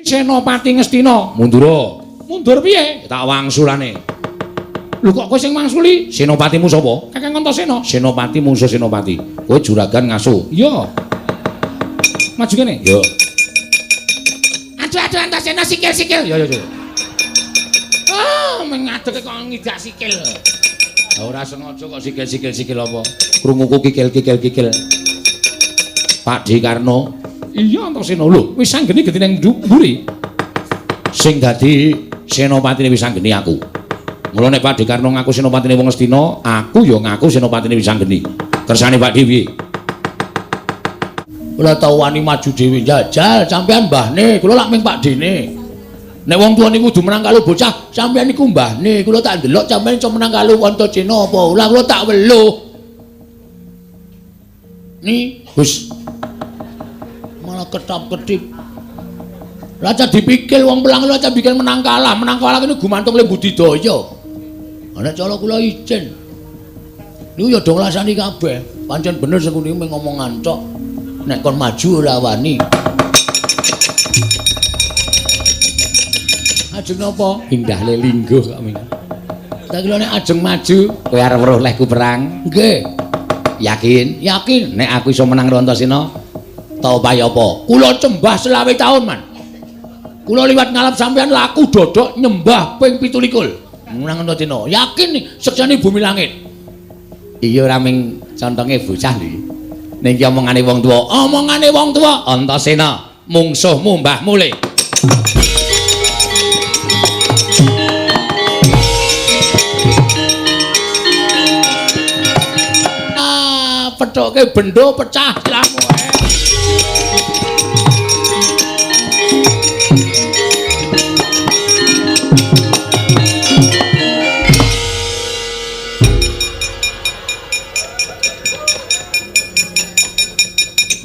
Senopati Ngastina mundura. Mundur piye? Tak wangsulane. Lho kok kowe sing wangsuli? Senopatimu sapa? Kakang Antasena. Senopati mungsuh senopati. Kowe juragan ngaso. Iya. Maju kene. Yo. Aduh aduh Antasena sikil-sikil. Yo yo yo. Ah, mengadeg kok ngidak sikil. Ora sengaja kok sikil-sikil sikil apa? Krunguku kikil-kikil kikil. Pak D Karno. Iya Antasena. Lho, Wisanggeni gedhe ning mburi. Sing dadi senopatine Wisanggeni aku. Mula nek Pak D Karno ngaku senopatine wong Ngastina, aku ya ngaku senopatine Wisanggeni. Kersane Pak D piye? Kula tau wani maju dhewe njajal sampean mbahne, kula lak ming Pak Dene. Nek wong tuwa niku kudu menang karo bocah, sampean niku mbahne, kula tak ndelok sampean iso menang karo Antasena apa ora, kula tak weluh. Ni, Gus. Malah ketap-ketip. Lah cah dipikir wong pelang lha cah bikin menang kalah kene gumantung le budidaya. Nek cara kula ijen. Niku ya do nglasani kabeh. Pancen bener sing kuwi mung ngomongan tok. Nek kon maju ora wani. Ajeng napa? Indah le lingguh kok ming. Tak kira nek ajeng maju kowe arep weruh lehku perang. Nggih. Yakin? Yakin nek aku iso menang karo Antasena. Ta opahe apa? Kula cembah 25 taun, Man. Kula liwat ngalap sampean laku dodok nyembah ping 27. Menang Antasena. Yakin nih sekseni bumi langit. Iya ora ming contonge bocah lho. Ning iki omongane wong tuwa. Omongane wong tuwa Antasena, mungsuhmu mbahmu le. Ah, pethoke bendo pecah silahmu.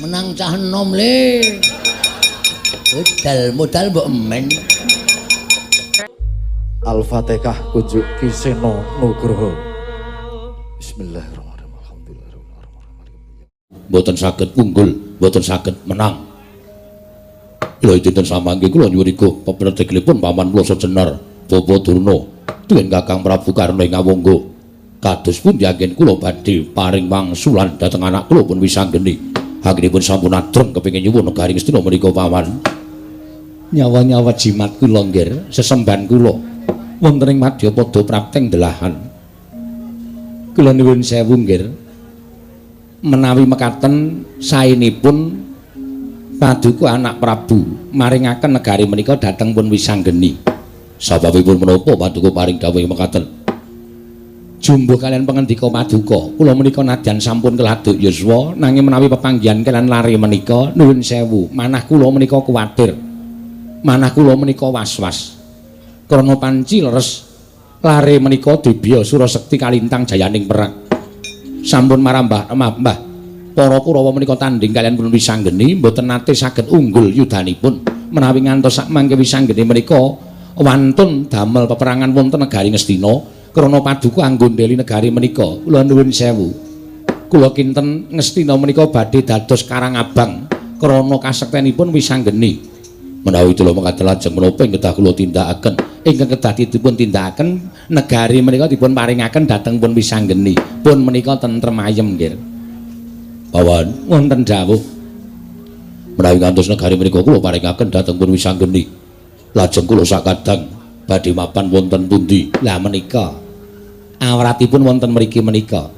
Menang cah enom le. Modal modal mbok emen. Al-Fatihah kunjuk Ki Seno Nugroho. Bismillahirrahmanirrahim. Alhamdulillahirabbil alamin. Mboten saged unggul, mboten saged menang. Kula dinten samangke kula nyuwun pepreteklipun paman kula sejenar Bapak Durna tuwin Kakang Prabu Karna ing Awangga. Kados pundi anggen kula badhe paring wangsulan dhateng anak kula pun Wisanggeni. Anggenipun sampun adreng kepengin nyuwun negari Ngastina menika paman. Nyawa-nyawa jimat kula nggih, sesembahan kula wonten ing madyapada prapteng delahan. Kula nuwun sewu nggih. Menawi mekaten saenipun paduka anak Prabu maringaken negari menika dhateng pun Wisanggeni. Sababipun menapa paduka paring dawuh mekaten? Jumbuh kalian pangandika paduka, kula menika nadyan sampun keladuk yuswa nanging menawi pepanggihan kalian lare menika nuwun sewu, manah kula menika kuwatir. Manah kula menika was-was. Krana panci leres lare menika dibya Surasekti kalintang jayaning perang. Sampun marambah mbah para Kurawa menika tandhing kalian pun Wisanggeni mboten nate saged unggul yudanipun menawi ngantos sakmangke Wisanggeni menika wantun damel peperangan wonten negari Ngastina krana paduka anggondheli negari menika. Kula nuwun sewu, kula kinten Ngastina menika badhe dados karang abang krana kasektenipun Wisanggeni. Menawi kula mekaten lajeng menapa ing kedah kula tindakaken? Ingkang kedah dipun tindakaken negari menika dipun paringaken dhateng pun Wisanggeni. Pun menika tentrem ayem nggih. Pawan wonten dawuh menawi ngantos negari menika kula paringaken dhateng pun Wisanggeni, lajeng kula sakadang badhe mapan wonten pundi? Lah menika awratipun wonten mriki menika.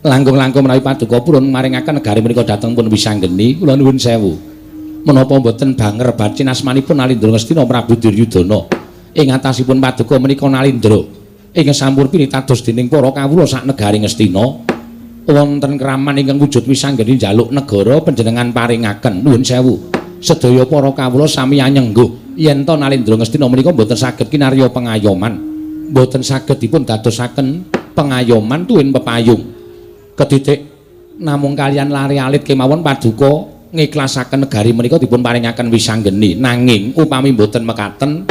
Langkung-langkung menawi paduka purun maringaken negari menika dhateng pun Wisanggeni, kula nuwun sewu. Menapa mboten banger bacin asmanipun Nalindra Ngastina Prabu Duryudana? Ing atasipun paduka menika Nalindra ing sampun pinitados dening para kawula sak negari Ngastina wonten kraman ingkang wujud Wisanggeni njaluk negara panjenengan paringaken. Nuwun sewu, sedaya para kawula sami anyengguh yen to Nalindra Ngastina menika mboten saged kinarya pengayoman, mboten saged dipun dadosaken pengayoman tuwin pepayung. Ketitik namung kalian lare alit kemawon paduka ngiklasaken negari menika dipun paringaken Wisanggeni. Nanging upami mboten mekaten,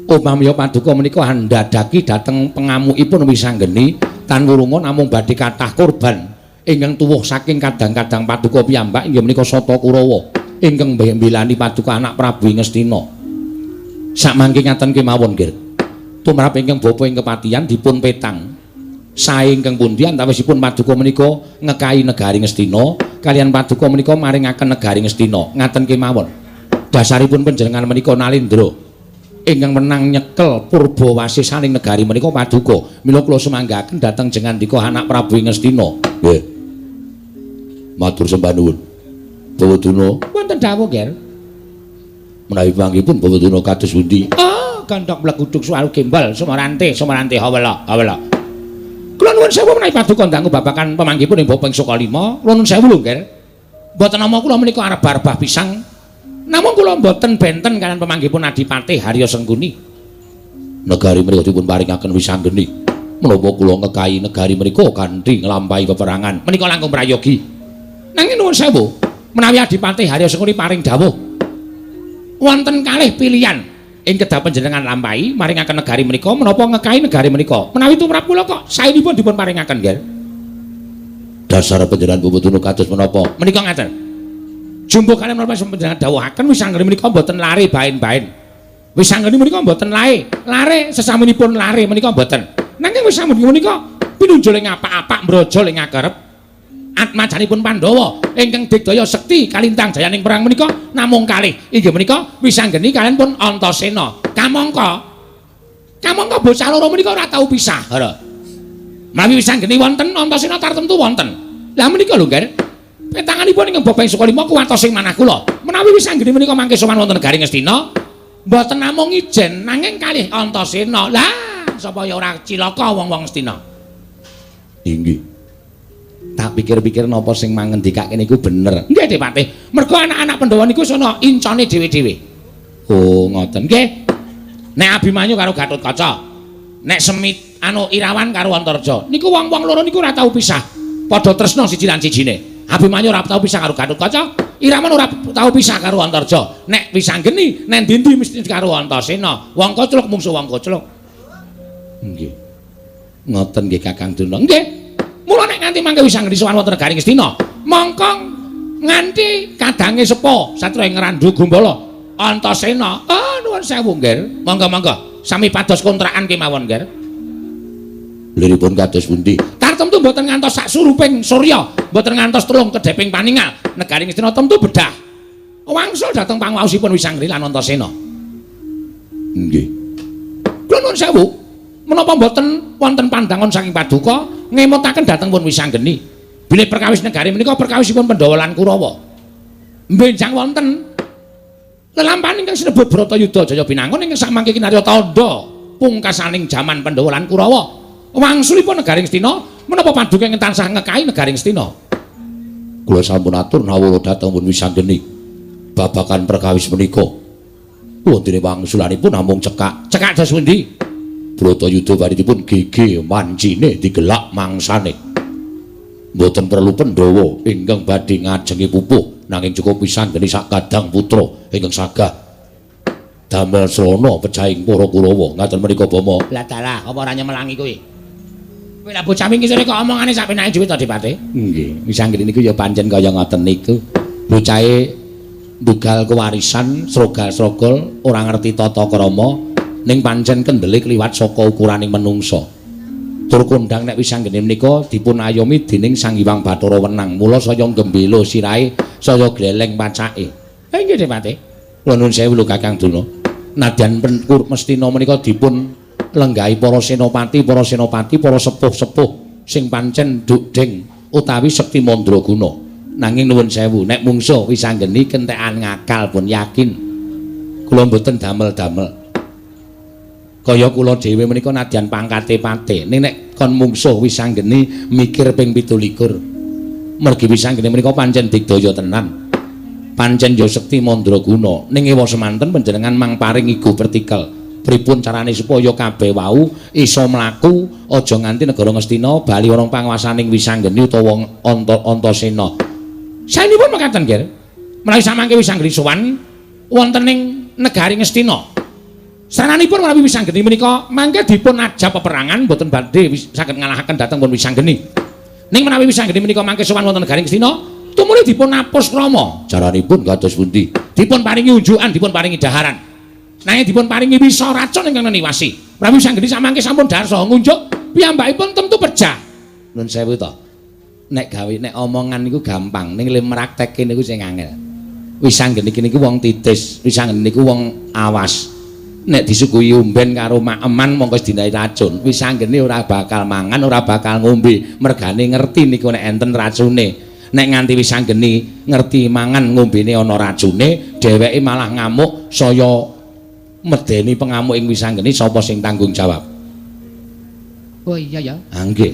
upami paduka menika andhadhaki dhateng pengamukipun Wisanggeni tan wurunga namung badhe kathah korban ingkang tuwuh saking kadang-kadang paduka piyambak inggih menika Sata Kurawa. Ingkang mbelani paduka anak Prabu Ngastina. Samangke ngaten kemawon, Nggir. Tumrap ingkang bapa ing kepatihan dipun petang. Sae ingkang pundi antawisipun paduka menika ngekahi negari Ngastina kaliyan paduka menika maringaken negari Ngastina. Ngaten kemawon. Dasaripun panjenengan menika Nalendra ingkang menang nyekel purba wasisaning negari menika paduka. Mila kula sumanggaken dhateng jengandika anak Prabu Ngastina. Nggih. Matur sembah nuwun. Bawa Durna, wonten dawuh, Ger. Menawi panggihipun Bawa Durna kados pundi? Ah, gandhok mleguduk suwaru gembal sumarante sumarante hawala hawala. Kula nuwun sewu menawi paduka dangu babagan pemanggihipun ing Bapa ing Sukalima. Kula nuwun sewu lho, Ger. Mboten nama kula menika arep-arbah pisang. Namung kula mboten benten kaliyan pemanggihipun Adipati Harya Sengkuni. Negari menika dipun paringaken Wisanggeni. Menapa kula ngekahi negari menika kanthi nglampahi peperangan? Menika langkung prayogi. Nanging nuwun sewu, menawi Adipati Harya Sengkuni paring dawuh wonten kalih pilihan ing kedah panjenengan lampahi maringaken negari menika menapa ngekahi negari menika. Menawi tumrap kula kok saenipun dipun paringaken, Ger. Dasar panjenengan Bawa kados menapa? Menika ngaten. Jumbuh kaliyan menapa panjenengan dawuhaken Wisanggeni menika mboten lare baen-baen. Wisanggeni menika mboten lae, lare sesamunipun lare menika mboten. Nanging Wisanggeni menika pinunjul ing apak-apak mbraja ing ngakerep. Atmajanipun Pandhawa ingkang digdaya sekti kalintang jayaning perang menika namung kalih inggih menika Wisanggeni kaliyan pun Antasena. Kamangka kamangka bocah loro menika ora tau pisah. Hara. Menawi Wisanggeni wonten Antasena tartemtu wonten. Lah menika lho, Ger. Petanganipun ingkang bapa ing Sukalima kuwatos ing manah kula. Menawi Wisanggeni menika mangke sowan wonten negari Ngastina, mboten namung ijen nanging kalih Antasena. Lah, sapa ya ora cilaka wong-wong Ngastina. Inggih. Tak pikir-pikir napa sing mangendikake niku bener. Nggih, Dipati. Mergo anak-anak Pandhawa niku sono incane dhewe-dhewe. Oh, ngoten. Nggih. Nek Abimanyu karo Gatotkaca, nek Semit anu Irawan karo Antarja, niku wong-wong loro niku ora tau pisah. Padha tresna siji lan sijine. Abimanyu ora tau pisah karo Gatotkaca, Irawan ora tau pisah karo Antarja. Nek Wisanggeni nek ndi-ndi mesti karo Antasena. Wong kocluk mungsuh wong kocluk. Nggih. Ngoten nggih Kakang Durna. Nggih. Mula nek nganti mangke Wisanggeni sowan wonten negari Ngastina, mongko nganti kadange sepo satriya ing Randhu Gumbala Antasena. Ah, nuwun sewu, Nggir. Monggo-monggo sami pados kontrakan kemawon, Nggir. Liripun kados pundi? Tartemtu mboten ngantos sak suruping surya, mboten ngantos telung kedheping paningal. Negari Ngastina temtu bedah. Wangsul dhateng panguwaosipun Wisanggeni lan Antasena. Nggih. Kula nuwun sewu. Menapa mboten wonten pandangan saking paduka ngemutaken dhateng pun Wisanggeni bilih perkawis negari menika perkawisipun Pandhawa lan Kurawa. Mbenjang wonten lelampahan ingkang sinebut Bratayuda Jaya Binangun ingkang samangke kinarya tandha pungkasaning jaman Pandhawa lan Kurawa. Wangsulipun negari Ngastina menapa paduka ingkang tansah ngekahi negari Ngastina? Kula sampun atur nawara dhateng pun Wisanggeni babagan perkawis menika. Wontene wangsulanipun namung cekak. Cekak dos pundi? Bratayuda baritipun gege mancine digelak mangsane. Mboten perlu Pandhawa ingkang badhe ngajengi pupuh nanging cukup Wisanggeni sak kadang putra ingkang sagah damel srana pecahing para Kurawa. Ngaten menika Bama. Lah dalah apa ora nyemelangi kuwi? Kowe lah bocah wingi sore kok omongane sak penake dhewe to, Dipati? Nggih, Wisanggeni niku ya pancen kaya ngoten niku. Bocahe ndugal kewarisan, srogal-srogol, ora ngerti tata krama. Ning pancen kendele kliwat saka ukuraning menungsa. Tur kondhang nek Wisanggeni menika dipun ayomi dening Sang Hyang Bathara Wenang. Mula saya gembelo sirahe, saya gleleng pacake. Nggih, Dipati. Kula nuwun sewu lho Kakang Durna. Nadyan Mestina menika dipun lenggahi para senopati, para senopati, para sepuh-sepuh sing pancen dukdeng utawi sekti mandraguna. Nanging nuwun sewu, nek mungsuh Wisanggeni kentekan ngakal pun yakin. Kula mboten damel-damel. Kaya kula dhewe menika nadyan pangkate pate. Ning nek kon mungsuh Wisanggeni mikir ping 27. Mergi Wisanggeni menika pancen digdaya tenan. Pancen ya sekti mandraguna. Ning ewa semanten panjenengan mang paring igo pertikel. Pripun carane supaya kabeh wau iso mlaku aja nganti negara Ngastina bali ana panguwasaning Wisanggeni utawa Antasena. Saenipun mekaten, Ger. Menawi samangke Wisanggeni sowan wonten ing negari Ngastina. Saranipun menawi Wisanggeni menika mangke dipun ajab peperangan mboten badhe saged ngalahaken dhateng pun Wisanggeni. Ning menawi Wisanggeni menika mangke sowan wonten negari Ngastina, Tumuli dipun apus krama. Jaranipun kados pundi? Dipun paringi unjukan, dipun paringi daharan. Nanging dipun paringi wisa racun ingkang neniwasi. Prabu Wisanggeni samangke sampun dhahar saha ngunjuk, piyambakipun tentu pejah. Nuwun sewu to. Nek gawe nek omongan niku gampang, ning le mraktekke niku sing angel. Wisanggeni niku wong titis, Wisanggeni niku wong awas. Nek disuguhi umben karo maeman mongko dinahi racun. Wisanggeni ora bakal mangan, ora bakal ngombe, mergane ngerti niku nek enten racune. Nek nganti Wisanggeni ngerti mangan ngombene ana racune, dheweke malah ngamuk, saya medeni pengamuk ing Wisanggeni sapa sing tanggung jawab? Oh iya ya. Ha nggih.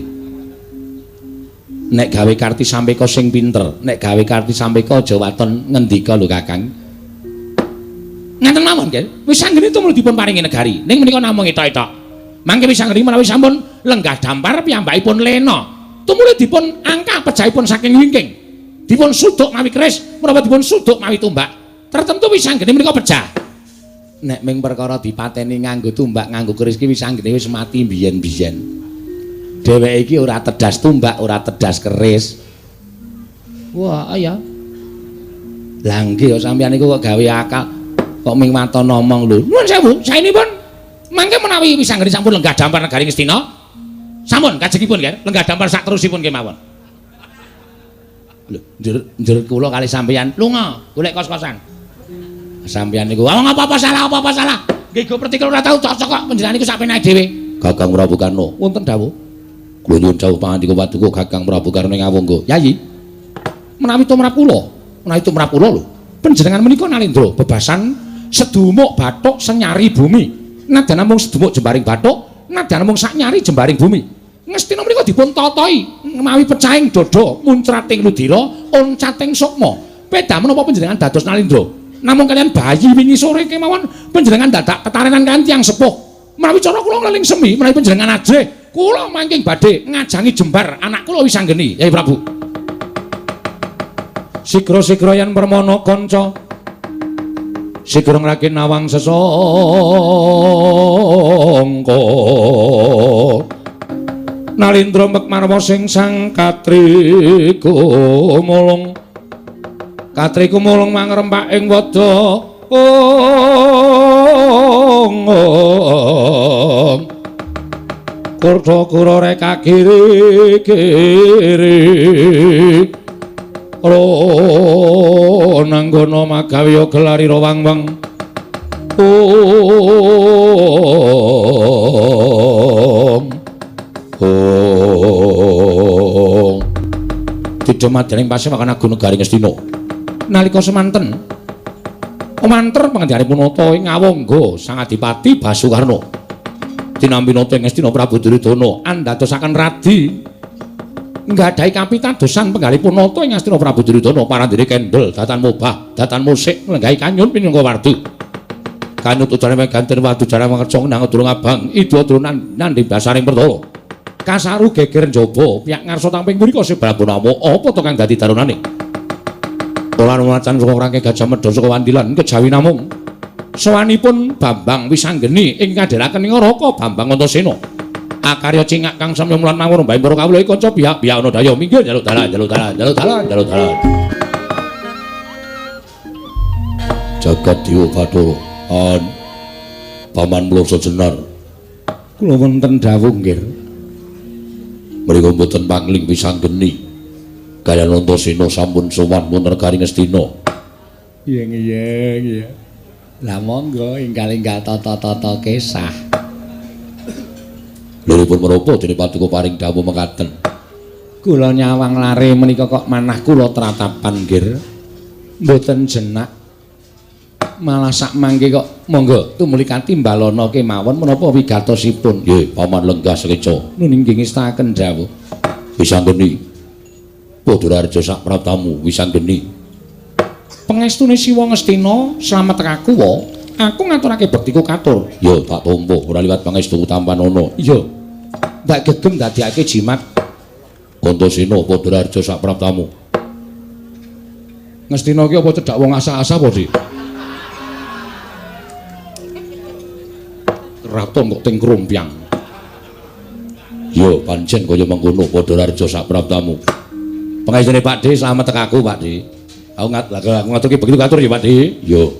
Nek gawe karti sampeka sing pinter, nek gawe karti sampeka aja waton ngendika lho Kakang. Ngaten mawon nggih. Wisanggeni tumuli dipun paringi negari. Ning menika namung etok-etok. Mangke Wisanggeni menawi sampun lenggah dampar piyambakipun lena. Tumuli dipun angka pejahipun saking wingking. Dipun suduk mawi keris, menapa dipun suduk mawi tumbak. Tertentu Wisanggeni menika pejah. Nek ming perkara dipateni nganggo tumbak, nganggo keris ki Wisanggeni wis mati biyen-biyen. Dheweke iki ora tedas tumbak, ora tedas keris. Wah, ya. Lah nggih sampeyan niku kok gawe akal. Kok ming waton ngomong lho. Nuwun sewu, saenipun mangke menawi Wisanggeni sampun lenggah dampar negari Ngastina. Sampun kajengipun nggih, lenggah dampar sak terusipun kemawon. Lho, njur kula kali sampeyan lunga golek kos-kosan. Sampeyan niku wong apa-apa salah, apa-apa salah. Nggih go pertikul ora tau cocok kok panjenengan niku sak penake dhewe. Kakang Prabu Karna, wonten dawuh. Kula nyuwun dawuh pangandika paduka Kakang Prabu Karna ing Awangga. Yayi. Menawi tumrap kula, menawi tumrap kula lho, panjenengan menika nalendra bebasan sedumuk bathuk senyari bumi. Nadyan namung sedumuk jembaring bathuk, nadyan namung sak nyari jembaring bumi. Ngastina menika dipun tatahi mawi pecahing dada, muncrating ludira, oncating sukma. Peda menapa panjenengan dados nalendra? Namung kaliyan bayi wingi sore kemawon panjenengan dadak ketarenan kaliyan tiyang sepuh. Menawi cara kula ngleling semi, menawi panjenengan ajrih, kula mangking badhe ngajangi jembar anak kula Wisanggeni, Yai Prabu. Sigra-sigra yen permana kanca, sigra ngragin nawang sesangka. Nalindra mekmarwa sing sang katri kumulung. Katri kumulung mangrempak ing wada. Kurta kura reka kiri kiri. Ro nanggono magawe gelari rawang-wang. Om. Om. Didemadaning pasewakan agung negari Ngastina. Nalika semanten manter pangandikanipun nata ing Awangga Sang Adipati Basukarna. Tinampi nata ing Ngastina Prabu Duryudana andadosaken radi nggadahi kapitadosan penggalipun nata ing Ngastina Prabu Duryudana parandene kendel datan mobah datan musik nglenggahi kanyun pinangka wardu. Kanyut ujare meganten wadu jarang mangerca nang durung abang idu durung nandhi basaring pertala. Kasaru geger njaba piyak ngarsa tamping mriko sebrabonamo apa to kang dadi darunane? Ora macan saka rangke Gajah Mada saka Wandilan kejawi namung sowanipun Bambang Wisanggeni ing ngadhelaken ing Raka Bambang Antasena. Akarya cingak kang samya mulan mawon mbahe para kawula kanca pihak-pihak ana daya minggir njaluk dalan njaluk dalan njaluk dalan njaluk dalan. Jagat Dewa Bathara an Paman Mlasa Jenar kula wonten dawuh nggih. Mriku mboten pangling Wisanggeni. Kaliyan Antasena sampun sowan wonten negari Ngastina. Iya iya iya. Lah monggo ingkang-ingkang tata-tata kesah. Liripun menapa dene paduka paring dawuh mekaten? Kula nyawang lare menika kok manah kula tratapan nggih. Mboten jenak. Malah sak mangke kok monggo tumuli katimbalana kemawon menapa wigatosipun. Nggih, Paman lenggah sekeca. Nun inggih ngestaken dawuh. Wisanggeni. Padha sak praptamu Wisanggeni. Pengestune Siwa Ngastina slamet aku wa, aku ngaturake bektiku katur. Ya tak tampa ora liwat pangestu tampanana. Iya. Ndak gegem dadekake jimat. Antasena Padha sak praptamu. Ngastina iki apa cedhak wong asa-asa apa, Dik? Kraton kok teng Krompiang. Ya pancen kaya mengkono Padha sak praptamu. Pengestune Pak D slamet tekaku Pak D. Aku ngaturke begitu katur ya Pak D. Yo.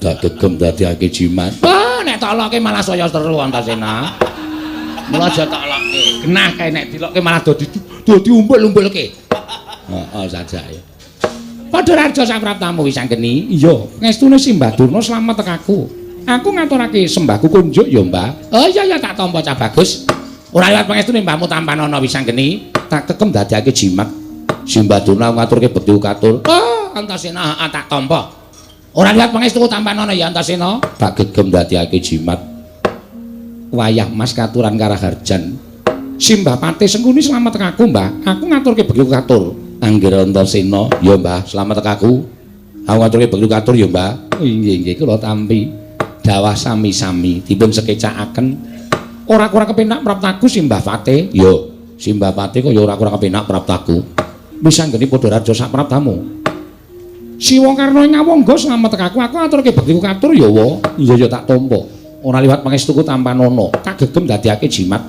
Dak gegem dadiake jimat. Wah, nek tak lokke malah saya seru Antasena. Mula aja tak lokke. Genah kae nek dilokke malah dadi umbul-umbulke. Heeh, sajake. Padha raja sapraptamu Wisanggeni. Iya, ngestune Simbah Durna slamet tekaku. Aku ngaturake sembahku kunjuk ya, Mbah. Oh iya ya tak tampa cah bagus. Ora liwat pangestune mbahmu tampanana Wisanggeni, tak kekem dadekake jimat. Simbah Durna ngaturke bekti katur. Oh, Antasena tak tampa. Ora liwat pangestuku tampanana ya Antasena, tak gegem dadekake jimat. Wayah Mas katuran karaharjan. Simbah Patih Sengkuni slamet tekaku, Mbah. Aku ngaturke bekti katur. Angger Antasena, ya Mbah, slamet tekaku. Aku ngaturke bekti katur ya, Mbah. Oh, inggih inggih kula tampi. Dawah sami-sami dipun sekecakaken. Ora kurang kepenak praptaku Simbah Patih. Ya, Simbah Patih kaya ora kurang kepenak praptaku. Wisanggeni padha raja sak praptamu. Siwa Karna ing Awangga slamet tekaku, aku ngaturke bektiku katur ya wa. Iya ya tak tampa. Ora liwat pangestuku tampanana, tak gegem dadekake jimat.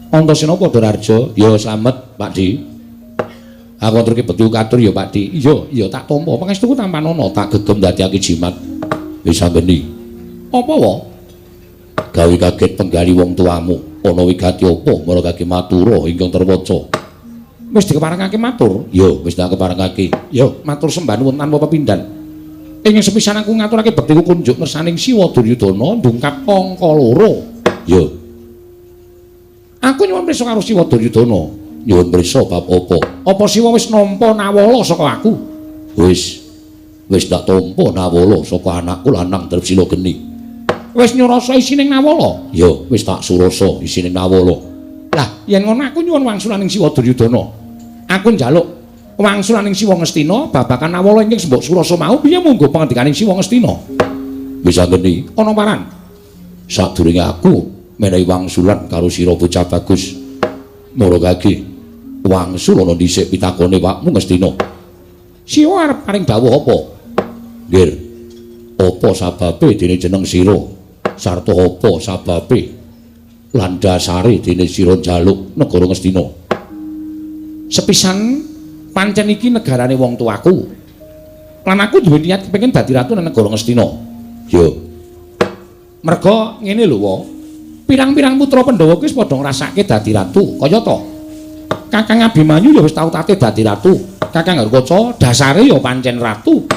Antasena padha raja, ya slamet Pak Di. Aku ngaturke bektiku katur ya Pak Di. Iya, iya tak tampa. Pangestuku tampanana, tak gegem dadekake jimat. Wisanggeni. Apa wa? Gawe kaget penggali wong tuamu. Ana wigati apa marangake matura ingkang terwaca? Wis dikeparengake matur? Ya, wis tak keparengake. Ya, matur sembah nuwun tanpa pepindhan. Ing sepisan aku ngaturake bektiku kunjuk ngersaning Siwa Duryudana ndungkap angka 2. Ya. Aku nyuwun prisa karo Siwa Duryudana. Nyuwun prisa bab apa? Apa Siwa wis nampa nawala saka aku? Wis. Wis tak tampa nawala saka anakku lanang Trepsila Geni. Wis nyurasa isining nawala? Ya, wis tak surasa isining nawala. Lah, yen ngono aku nyuwun wangsulaning Siwa Duryudana. Aku njaluk wangsulaning Siwa Ngastina babagan nawala ingkang sembok surasa mau piye monggo pangandikaning Siwa Ngastina. Wis anggeni ana paran. Sadurunge aku menehi wangsulan karo sira bocah bagus. Maragake wangsul ana dhisik pitakone wakmu Ngastina. Siwa arep paring dawuh apa? Nggih. Apa sababe dene jeneng sira? Sarta apa sababe lan dasare dene sira njaluk negara Ngastina? Sepisan pancen iki negarane wong tuaku. Lan aku duwe niat kepengin dadi ratu nang negara Ngastina. Ya. Merga ngene lho, wa. Pirang-pirang putra Pandhawa kuwi wis padha ngrasake dadi ratu, kaya to. Kakang Abimanyu ya wis tau tate dadi ratu. Kakang Garukaca dasare ya pancen ratu.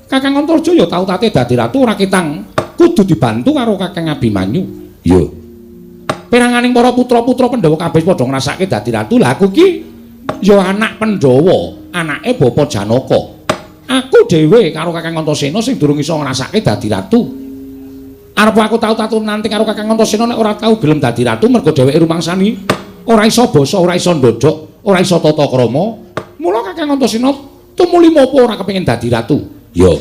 Kakang Antarja ya tau tate dadi ratu ora ketang kudu dibantu karo Kakang Abimanyu. Ya. Piranganing para putra-putra Pandhawa kabeh padha ngrasake dadi ratu. Lah aku ki ya anak Pandhawa, anake Bapa Janaka. Aku dhewe karo Kakang Antasena sing durung iso ngrasake dadi ratu. Arep aku tau tatu nanti karo Kakang Antasena nek ora tau gelem dadi ratu mergo dheweke rumangsani ora iso basa, ora iso ndodhok, ora iso tata krama. Mula Kakang Antasena tumuli mopo ora kepengin dadi ratu. Ya.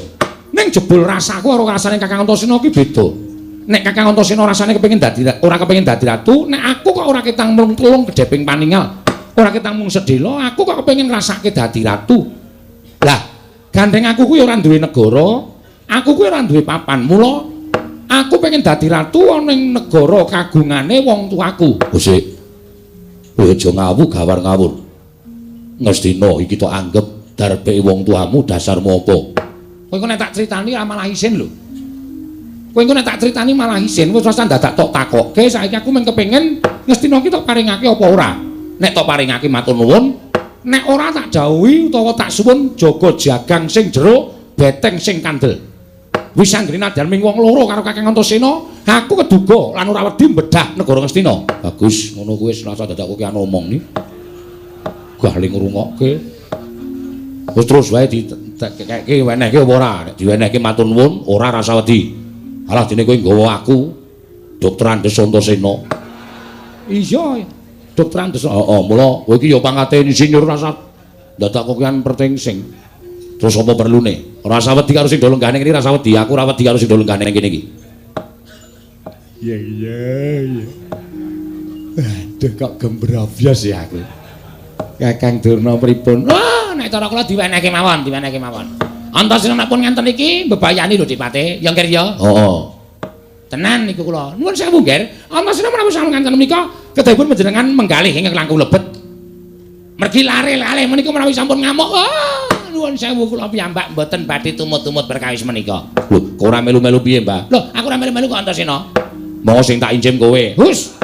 Ning jebul rasaku karo rasane Kakang Antasena ki beda. Nek Kakang Antasena rasane kepengin dadi ora kepengin dadi ratu, nek aku kok ora ketang mung telung gedheping paningal, ora ketang mung sedhela, aku kok kepengin ngrasake dadi ratu. Lah, gandeng aku kuwi ora duwe negara, aku kuwi ora duwe papan. Mula aku pengen dadi ratu ana ing negara kagungane wong tuaku. Sik. Kowe aja ngawu gawar ngawur. Ngastina iki tok anggep darbeke wong tuamu dasarmu apa? Kowe engko nek tak critani malah isin lho. Kowe engko nek tak critani malah isin, wis rasa dadak tok takokke, saiki aku mung kepengin Ngastina iki tok paringake apa ora? Nek tok paringake matur nuwun, nek ora tak jauhi utawa tak suwun jaga jagang sing jero, beteng sing kandel. Wis anggere nadyan ming wong loro karo Kakang Antasena, aku keduga lan ora wedi mbedah negara Ngastina. Bagus, ngono kuwi wis rasa dadak kowe ngomong ni. Gah le ngrungokke. Wis terus wae dikekake wenehke apa ora? Nek diwenehke matur nuwun, ora rasa wedi. Alah dene kowe nggawa aku Dokter Andes Antasena. Iya, Dokter Andes. Heeh, mula kowe iki ya pangkate insinyur rasa dadak kokean pertingsing. Terus apa perlune? Rasa wedi karo sing do lenggane kene rasa wedi, aku ora wedi karo sing do lenggane kene iki. Iya iya iya. Aduh kok gembrabyos ya aku. Kakang Durna pripun? Wah, nek cara kula diwenehke mawon, diwenehke mawon. Antasena nek pun ngenten iki mbebayani lho Dipate. Ya Ngger ya? Heeh. Tenan niku kula. Nuwun sewu Ngger. Antasena menawi sampun ngenten menika kedahipun panjenengan menggalih ingkang langkung lebet. Mergi lare-lare menika menawi sampun ngamuk. Ah, nuwun sewu kula piyambak mboten badhe tumut-tumut perkawis menika. Lho, kok ora melu-melu piye, Mbah? Lho, aku ora melu-melu kok Antasena. Monggo sing tak incim kowe. Hus.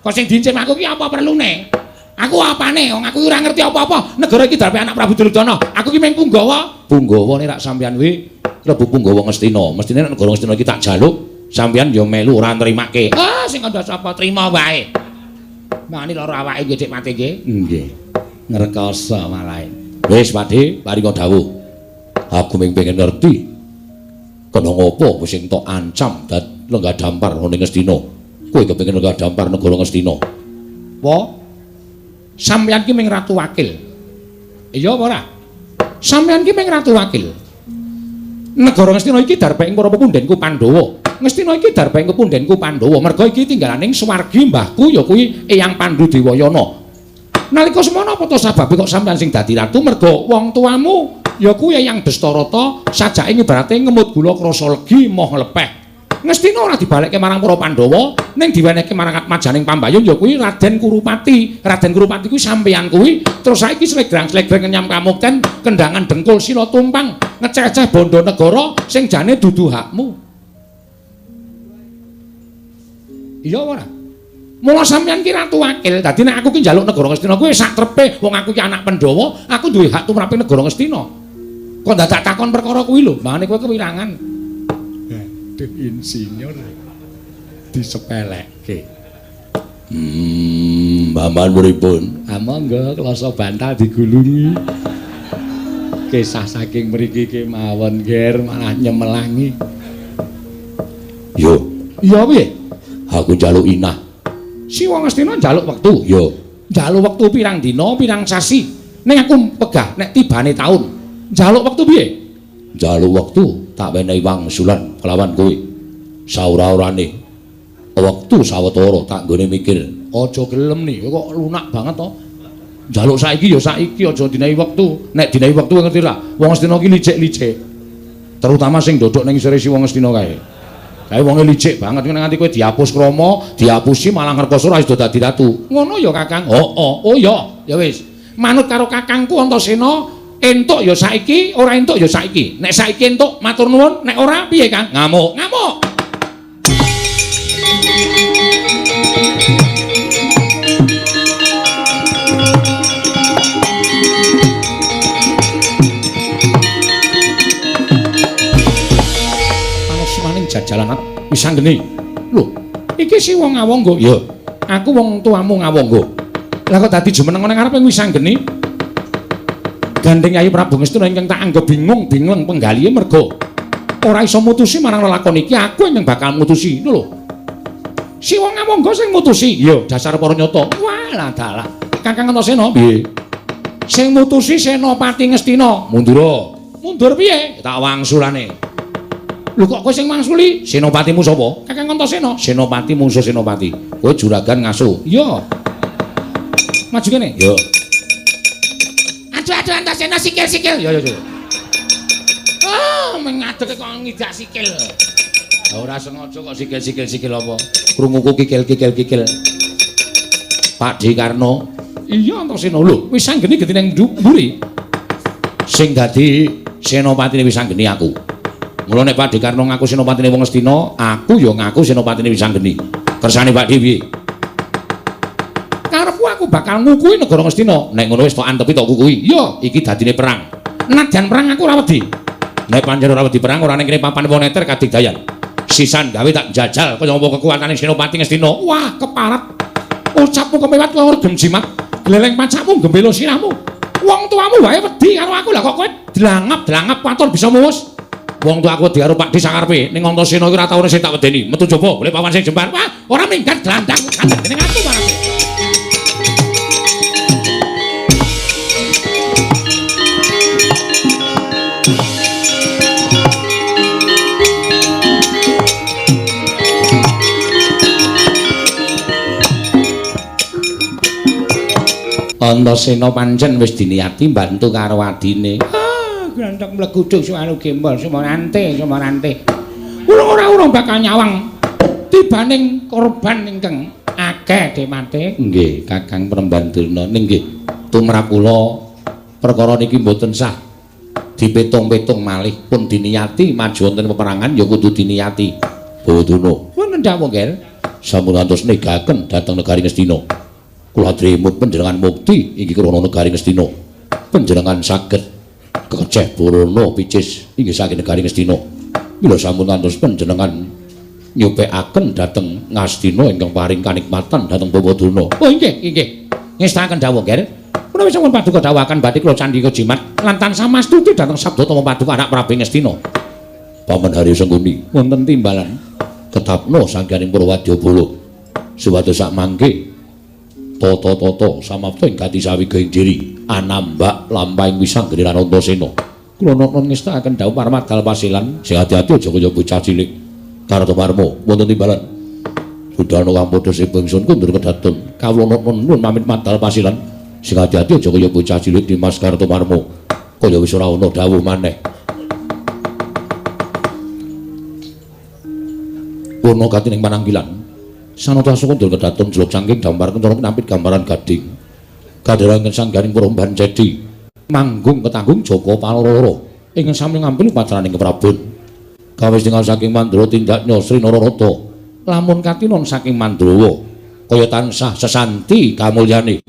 Kok sing diincim aku ki apa perlune? Aku apane? Wong aku ora ngerti apa-apa. Negara iki darpe anak Prabu Duryudana. Aku ki mung punggawa. Punggawane rak sampeyan kuwi klebu punggawa Ngastina. Mestine nek negara Ngastina iki tak jaluk, sampeyan ya melu ora nrimake. Ah, sing kandha sapa trima wae. Mani lara awake nggih Dik Mate nggih. Nggih. Ngrekoso malah. Wis Pakde, paringa dawuh. Aku mung pengen ngerti. Kena ngopo sing tok ancam dad lenggah dampar ning Ngastina. Kowe kepengin lenggah dampar negara Ngastina. Apa? Sampeyan ki mung ratu wakil. Iya apa ora? Sampeyan ki mung ratu wakil. Negara Ngastina iki darpe ing para pepundhenku Pandhawa. Ngastina iki darpe ing pepundhenku Pandhawa. Merga iki tinggalaning swargi mbahku ya kuwi Eyang Pandu Dewayana. Nalika semono apa to sababe kok sampeyan sing dadi ratu? Merga wong tuamu ya kuwi Eyang Destarata sajake ibarate ngemut gula krasa legi moh lepeh. Ngastina ora dibalekke marang para Pandhawa, ning diwenehke marang atmajaning pambayun ya kuwi Raden Kurupati. Raden Kurupati kuwi sampeyan kuwi terus saiki slegrang-slegreng ngenyam kamukten, kendangan dengkul sila tumpang, ngeceh-ceh bondo negara sing jane dudu hakmu. Iya ora? Mula sampeyan ki ratu wakil. Dadi nek aku ki njaluk negara Ngastina kuwi sak trepe wong aku ki anak Pandhawa, aku duwe hak tumrape negara Ngastina. Kok dadak takon perkara kuwi lho, mbane kowe kewirangan. Insinyur disepelekke. Mbah-mbahan pripun? Ah monggo kloso bantal digulungi. Kisah saking mriki kemawon ger malah nyemelangi. Yo, iya piye? Aku njaluk inah. Si wong Ngastina njaluk wektu. Yo, njaluk wektu pirang dina, pirang sasi. Ning aku pegah nek tibane taun. Njaluk wektu piye? Njaluk wektu tak wenehi wangsulan kelawan kowe. Saura-urane wektu sawetara tak nggone mikir. Aja gelem nih, kok lunak banget to. Njaluk saiki ya saiki, aja dinehi wektu. Nek dinehi wektu ngerti ra? Wong Ngastina ki licik-licik. Terutama sing dodok ning isore si wong Ngastina kae. Kae wonge licik banget nek nganti kowe dihapus krama, dihapusi malah ngrekoso ora iso dadi ratu. Ngono ya Kakang? Heeh. Oh ya, ya wis. Manut karo kakangku Antasena, entuk ya saiki, ora entuk ya saiki. Nek saiki entuk matur nuwun, nek ora piye Kang? Ngamuk. Ngamuk. Panusmaning jajalan wis anggene. Lho, iki si wong Ngawangga. Ya, aku wong tuamu Ngawangga. Lah kok dadi jumeneng nang ngarepe wis anggene? Gandeng Yayi Prabu Ngastina ingkang tak anggep bingung bingung penggalihe merga ora iso mutusi marang lelakon iki, aku ingkang bakal mutusi. Lho lho. Si wong Ngawangga sing mutusi. Ya, dasar para nyata. Walah dalah. Kakang Antasena piye? Sing mutusi Senopati Ngastina. Mundur. Mundur piye? Tak wangsulane. Lho kok kowe sing mangsuli? Senopatimu sapa? Kakang Antasena. Senopati mungsuh Senopati. Kowe juragan ngaso. Iya. Maju kene. Iya. Aduh Antasena sikil-sikil. Ya ya ya. Ah, mengadeg kok ngidak sikil. Ora sengaja kok sikil-sikil sikil apa? Krunguku kikil-kikil-kikil. Pak D Karno. Iya Antasena lho, wis anggene genti nang mburi. Sing dadi senopatine wis anggene aku. Mula nek Pak D Karno ngaku senopatine wong Ngastina, aku ya ngaku senopatine wis anggene. Kersane Pak D piye? Karepku aku bakal ngukuhi negara Ngastina. Nek ngono wis tok antepi tok kukuhi. Iya, iki dadine perang. Nadyan perang aku ora wedi. Nek pancen ora wedi perang ora ning kene papan wong neter kadigdayan. Sisan gawe tak jajal kaya apa kekuatane Senopati Ngastina. Wah, keparat. Ucapmu kemewat kaya regem jimat. Gleleng pacakmu gembelo sirahmu. Wong tuamu wae wedi karo aku, lah kok kowe dlangap-dlangap watur bisa muwus. Wong tuaku wedi karo Pakde sakarepe. Ning Antasena iki ora tau sing tak wedeni. Metu jaba golek pawan sing jembar. Wah, ora minggat glandang kandhane ning aku marang. Antasena pancen wis diniati mbantu karo adine. Ah, glandhek mleguduk suwanu gembol sumarante sumarante. Urung ora urung bakal nyawang tibaning korban ingkang akeh demate. Nggih, Kakang Prembandurna nggih. Tumrap kula perkara niki mboten sah dipetung-petung malih, pun diniyati maju wonten peperangan ya kudu diniyati. Bawadurna, wonten dawuh Nger, sampun ngantos negaken dhateng negari Ngastina. Kula adremut panjenengan mukti inggih krana negari Ngastina. Panjenengan saged kekeceh Barana picis inggih saking negari Ngastina. Mila sampun ngantos panjenengan nyupekaken dhateng Ngastina ingkang paring kanikmatan dhateng Bawadurna. Oh inggih, inggih. Ngestakaken dawuh Nger. Menawi sampun paduka dawuhaken badhe kula candhika jimat lan tansah mastuti dhateng sabda tama paduka anak Prabu Ngastina. Paman Haryo Sengkuni wonten timbalan ketapno sangganing Purwadyabala. Supados sak mangke tata-tata samapta ing gati sawiga ing jeri anambak lampahing wisanggeni lan Antasena. Kula nokno ngestakaken dawuh parmadal pasilan sing ati-ati aja kaya bocah cilik. Kartomarma wonten timbalan. Budana kang padha seba ingsun kundur kedaton. Kawula nokno nuwun pamit madal pasilan sing ati-ati aja kaya bocah cilik Dimas Kartomarma. Kaya wis ora ana dawuh maneh. Purna gati ning pananggilan. Sanata kundur kedaton jeluk saking dampar kencana pinampit gambaran gading. Kadharangen sangganing Puromban Cedi. Manggung ketanggung Jaka Paloro ingkang sami ngampil upacaraning keprabon. Kawis tingal saking Mandra tindaknya Sri Nararata. Lamun katinon saking Mandrawa kaya tansah sesanti kamulyane.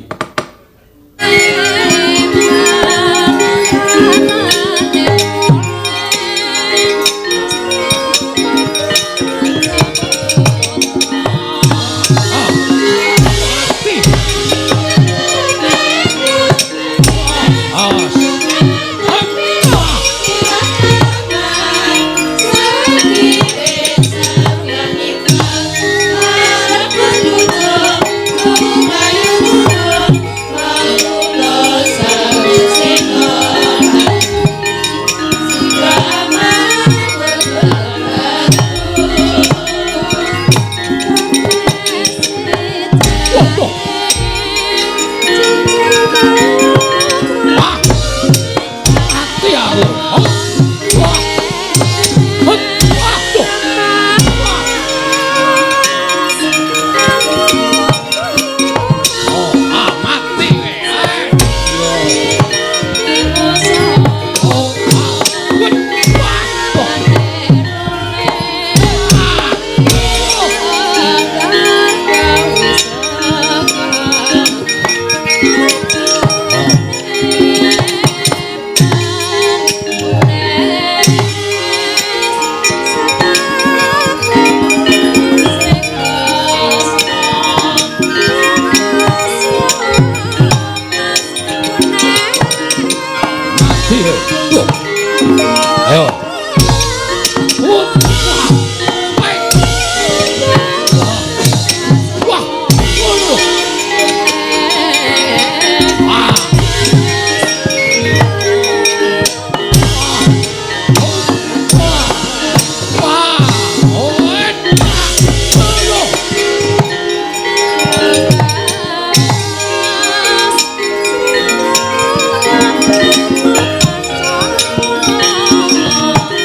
Ayo.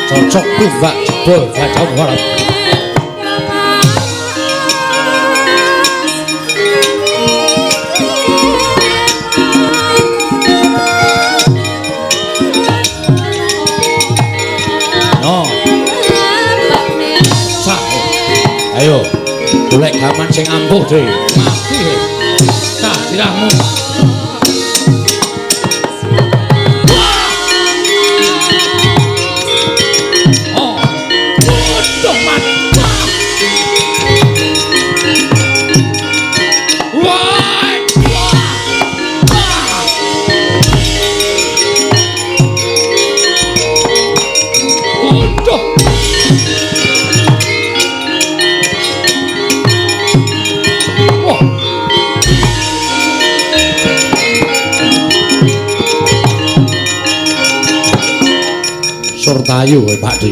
Cocok tumbak jebol gajah warat. No. Sah. Ayo, golek gaman sing ampuh, Dre. Mati. Sah sirahmu. Surtayu kowe Pak Di.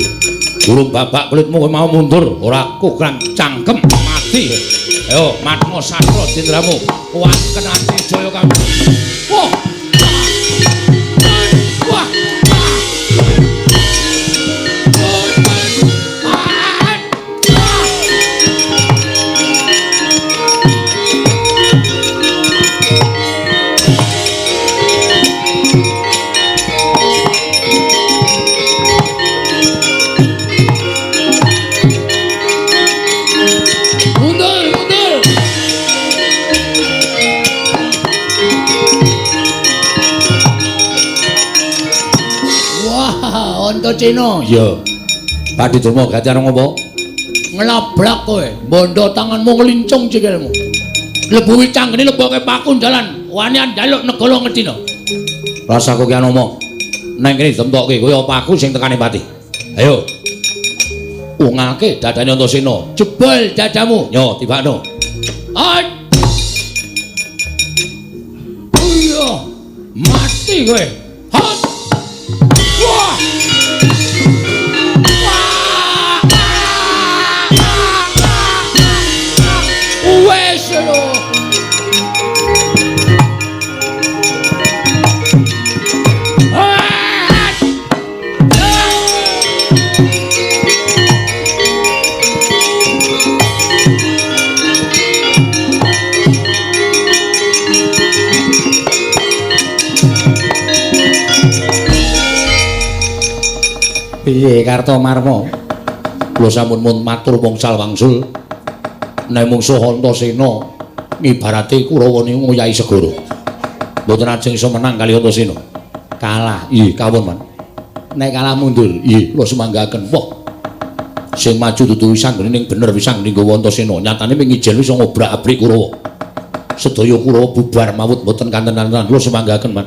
Durung babak kulitmu kowe mau mundur, ora kurang cangkem mati. Ayo matmo sastra jendramu, kuat kenati jaya kamu. Wah. Wah. Antasena. Iya. Badhe Durma gati arep ngopo? Nglabrak kowe, bondo tanganmu ngelincung sikilmu. Lebu wicanggene leboke paku dalan, wanian njaluk negara Ngastina. Rasaku ki Anoma. Neng kene ditemtokke kowe apa aku sing tekane pati. Ayo. Ungake dadane Antasena. Jebol dadamu. Yo tibakno. Iya. Mati kowe. Hat. Wah. Wes lho. Piye Kartomarma? Kula sampun mun matur wongsal wangsul. Nek mungsuh Antasena ngibarate Kurawa niku ngoyahi segara. Mboten ajeng iso menang kali Antasena. Kalah. Nggih, kawon, Man. Nek kalah mundur. Nggih, kula sumanggaken. Wah. Sing maju dudu wisanggeni ning bener wisanggeni nggawa Antasena. Nyatane ming ijen iso ngobrak-abrik Kurawa. Sedaya Kurawa bubar mawut mboten kanten-kantenan. Kula sumanggaken, Man.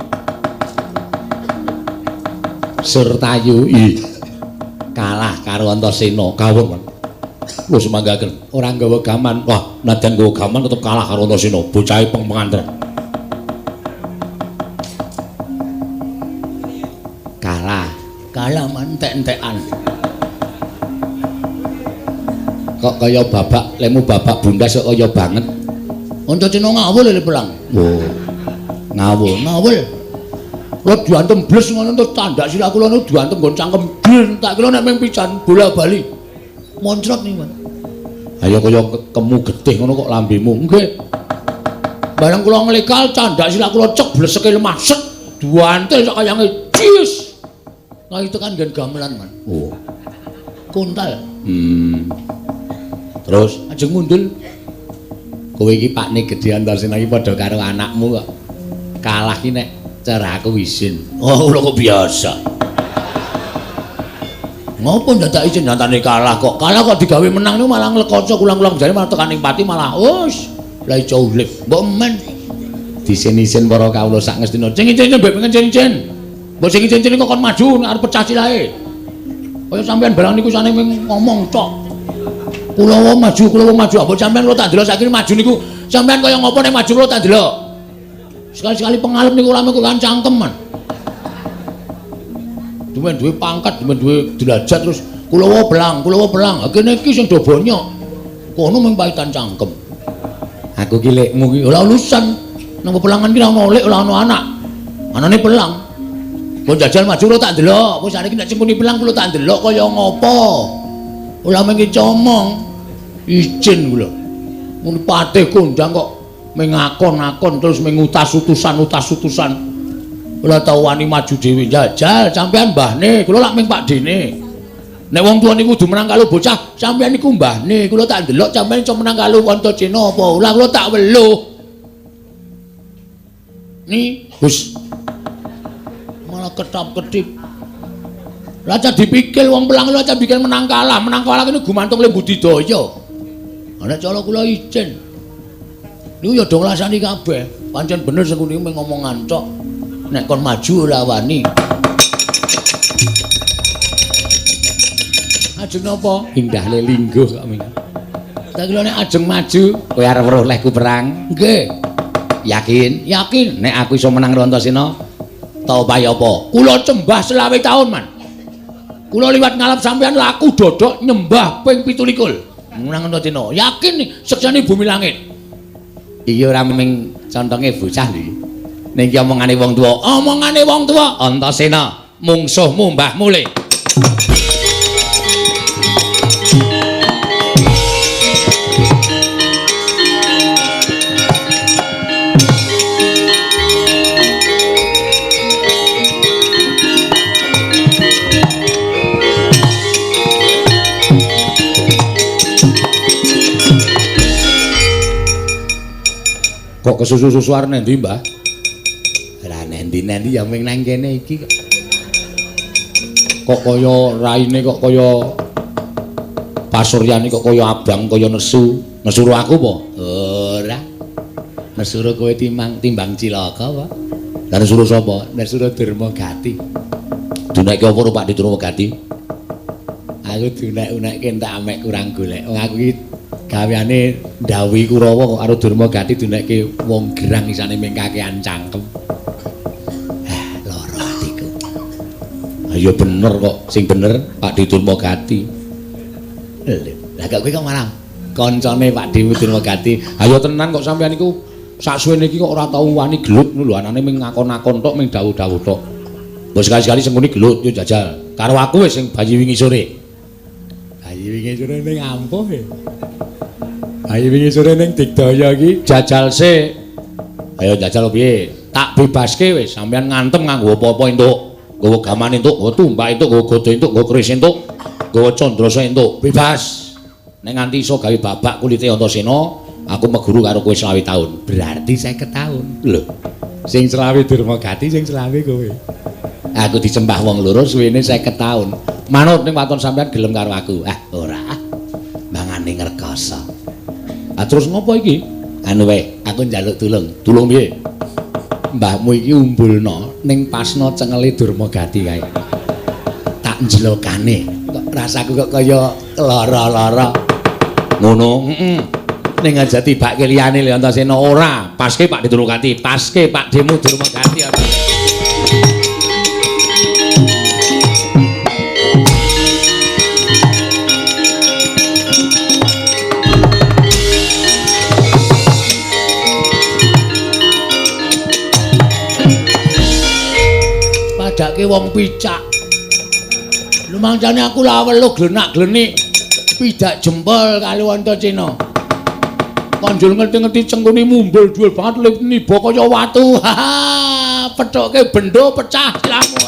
Surtayu. Nggih. Kalah karo Antasena. Kawon, Man. Kula sumanggaken. Ora nggawa gaman. Wah, nadyan nggawa gaman tetep kalah karo Antasena. Bocahe pengpengantren. Kalah. Kalah man entek-entekan. Kok kaya babak lemu babak bundas kok kaya banget. Antasena ngawul lho pelang. Oh. Ngawul, ngawul. Kula diantem bles ngono terus tandak sirah kula niku diantem nggon cangkem dlir tak kira nek ming pisan bola-bali. Moncrot niku, Man. Ayo kaya kemu getih ngono kok lambemu. Nggih. Bareng kula nglekal candak sirah kula cek bleseke lemah set diantel sak kayange cis. Nah itu kan nggen gamelan, Man. Oh. Kuntal. Terus ajeng mundul. Kowe iki pakne gedhe Antasena iki padha karo anakmu kok. Kalah ki nek cara aku izin. Oh, kula kok biasa. Ngopo ndadak izin nyatane kalah kok. Kalah kok digawe menang niku malah nglekoco kulang-kulang jare malah tekan ing pati malah wis lah iso urip. Mbok men disin-isin para kawula sak ngestina. Sing icin mbek pengen icin. Mbok sing icin kok kon maju arep pecah silahe. Kaya sampean barang niku sane ming ngomong tok. Kula maju, kula maju. Mbok sampean kula tak delok saiki maju niku sampean kaya ngopo nek maju kula tak delok. Sekali-sekali pengalem niku ora mung kan cangkem, Man. Duwe duwe pangkat, duwe duwe derajat terus kula belang, kula belang. Ha kene iki sing do bonyok. Kono mung paitan cangkem. Aku ki lekmu ki ora urusan. Nang pepelangan ki ora ono lek, ora ono anak. Anane pelang. Mbok jajal maju kula tak delok. Wis saiki nek sing muni pelang kula tak delok kaya ngopo. Ora mung comong. Izin kula. Muni patih kondang kok mengakon-akon terus mengutas utusan-utas-utusan. Kula tau wani maju dhewe jajal sampean mbahne, kula lak ming pakdene. Nek wong tuwa niku kudu menang karo bocah, sampean niku mbahne, kula tak ndelok sampean iso menang karo Antasena apa ora kula tak weluh. Ni, Gus. Malah ketap-ketip. Lah cah dipikir wong pelang lho cah bikin menang kalah niku gumantung le budidaya. Nek cara kula izin. Niku ya do nglasani kabeh. Pancen bener sing niku mung ngomongan tok. Nek kon maju ora wani. Ajeng napa? Indah le lingguh kok ming. Tak kira nek ajeng maju kowe arep weruh lehku perang. Nggih. Yakin? Yakin nek aku iso menang karo Antasena. Ta opahe apa? Kula cembah 25 taun, Man. Kula liwat ngalap sampean laku dodok nyembah ping 27. Menang Antasena. Yakin sekseni bumi langit. Iki ora mung contonge bocah lho. Ning iki omongane wong tuwa. Omongane wong tuwa Antasena, mungsuhmu mbahmu le. Kok kesusu-susu arep nendi, Mbah? Ora nendi-nendi ya ming nang kene iki kok. Kok kaya raine kok kaya pasuryane kok kaya abang kaya nesu. Nesuru aku apa? Ora. Nesuru kowe timbang cilaka apa? Lah nesuru sapa? Nesuru Durmagati. Dunekke apa Pak Durmagati? Aku dunek-unekke entek amek kurang golek. Wong aku iki gaweane ndhawuhi Kurawa kok karo Durmagati dunekke wong gerang isane ming kakean cangkem. Lara atiku. Ya bener kok, sing bener Pak Durmagati. Lah kok kowe kok malah kancane Pak Durmagati. Ayo tenan kok sampean iku saksuwene iki kok ora tau wani gelut lho, anane ming ngakon-akon tok, ming dawuh-dawuh tok. Mbok sekali-sekali sengkuni gelut yo jajal. Karo aku wis sing bayi wingi sore. Bayi wingi sore ning ampuh e. Bayi wingi sore ning Digdaya iki jajal sik. Ayo jajal piye? Tak bebaske wis, sampean ngantem nganggo apa-apa entuk. Nggawa gaman entuk, nggawa tumbak entuk, nggawa gada entuk, nggawa keris entuk, nggawa candrasa entuk. Bebas. Nek nganti iso gawe babak kulite Antasena, aku meguru karo kowe 25 taun. Berarti 50 taun. Lho. Sing selawe Durmagati, sing selawe kowe. Aku disembah wong loro suwene 50 taun. Manut ning waton sampean gelem karo aku. Ah, ora. Mangane ngrekoso. Ah terus ngopo iki? Anu wae, aku njaluk tulung. Tulung piye? Mbahmu iki umbulno ning pasna cengele Durmagati kae. Tak njelokane. Kok rasaku kok kaya lara-lara. Ngono, heeh. Ning aja tibake liyane lho Antasena ora. Paske Pak Durmagati, paske Pak Demu Durmagati. Padake wong picak. Lumangsane aku lawelu glenak-glenik pidak jempol kali Antasena. Kanjul ngerti-ngerti cengkune mumbul dhuwur banget lip niba kaya watu. Haha, pethoke bendo pecah silahmu.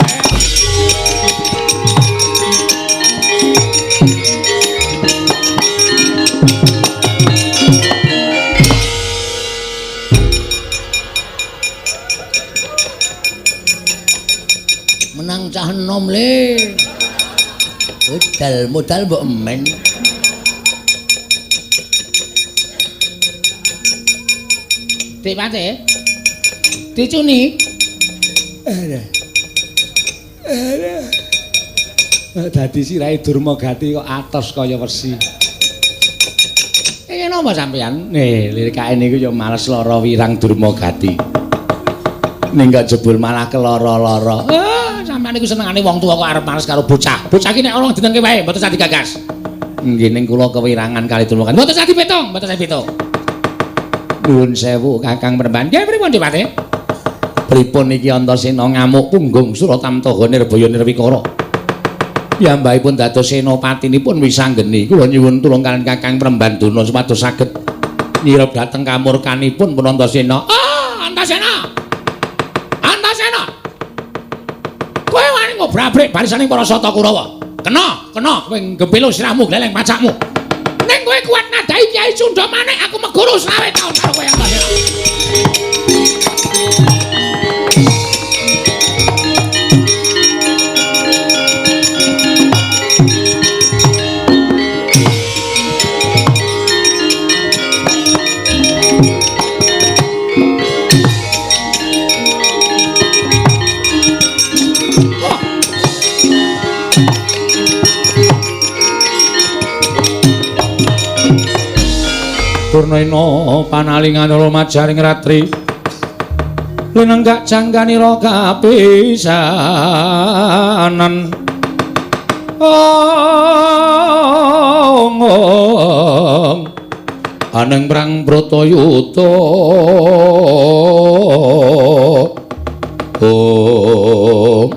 Menang cah enom le. Modal modal mbok emen. Dik Pate. Dicuni. Aduh. Aduh. Dadi sirahe Durmagati kok atos kaya wesi. Iki napa sampean? Lirikake niku ya males lara wirang Durmagati. Ning kok jebul malah keloro-loro. Sampeyan niku senengane wong tuwa kok arep males karo bocah. Bocah iki nek ana dinengke wae, mboten sah digagas. Nggih ning kula kewirangan kali Durmagati. Mboten sah dipitung, mboten sah dipitung. Nuwun sewu Kakang Premban. Nggih pripun Dik Pate? Pripun iki Antasena ngamuk punggung Suratamtaha Nirbaya Nirwikara. Piyambakipun dados senopatinipun wisanggeni. Kula nyuwun tulung kaliyan Kakang Premban Durna supados saged nyirep dhateng kamurkanipun pun Antasena. Ah, Antasena. Antasena. Kowe wani ngobrabrik barisaning para Sata Kurawa. Kena, kena kowe gembelo sirahmu gleleng pacakmu. Ning kowe kuat nadai Kyai Cundha Manik aku meguru 25 taun karo kowe Antasena. Durnaina panalingan lumajaring ratri linenggak jangganira kapisanan. Ong aneng prang Bratayuda. Om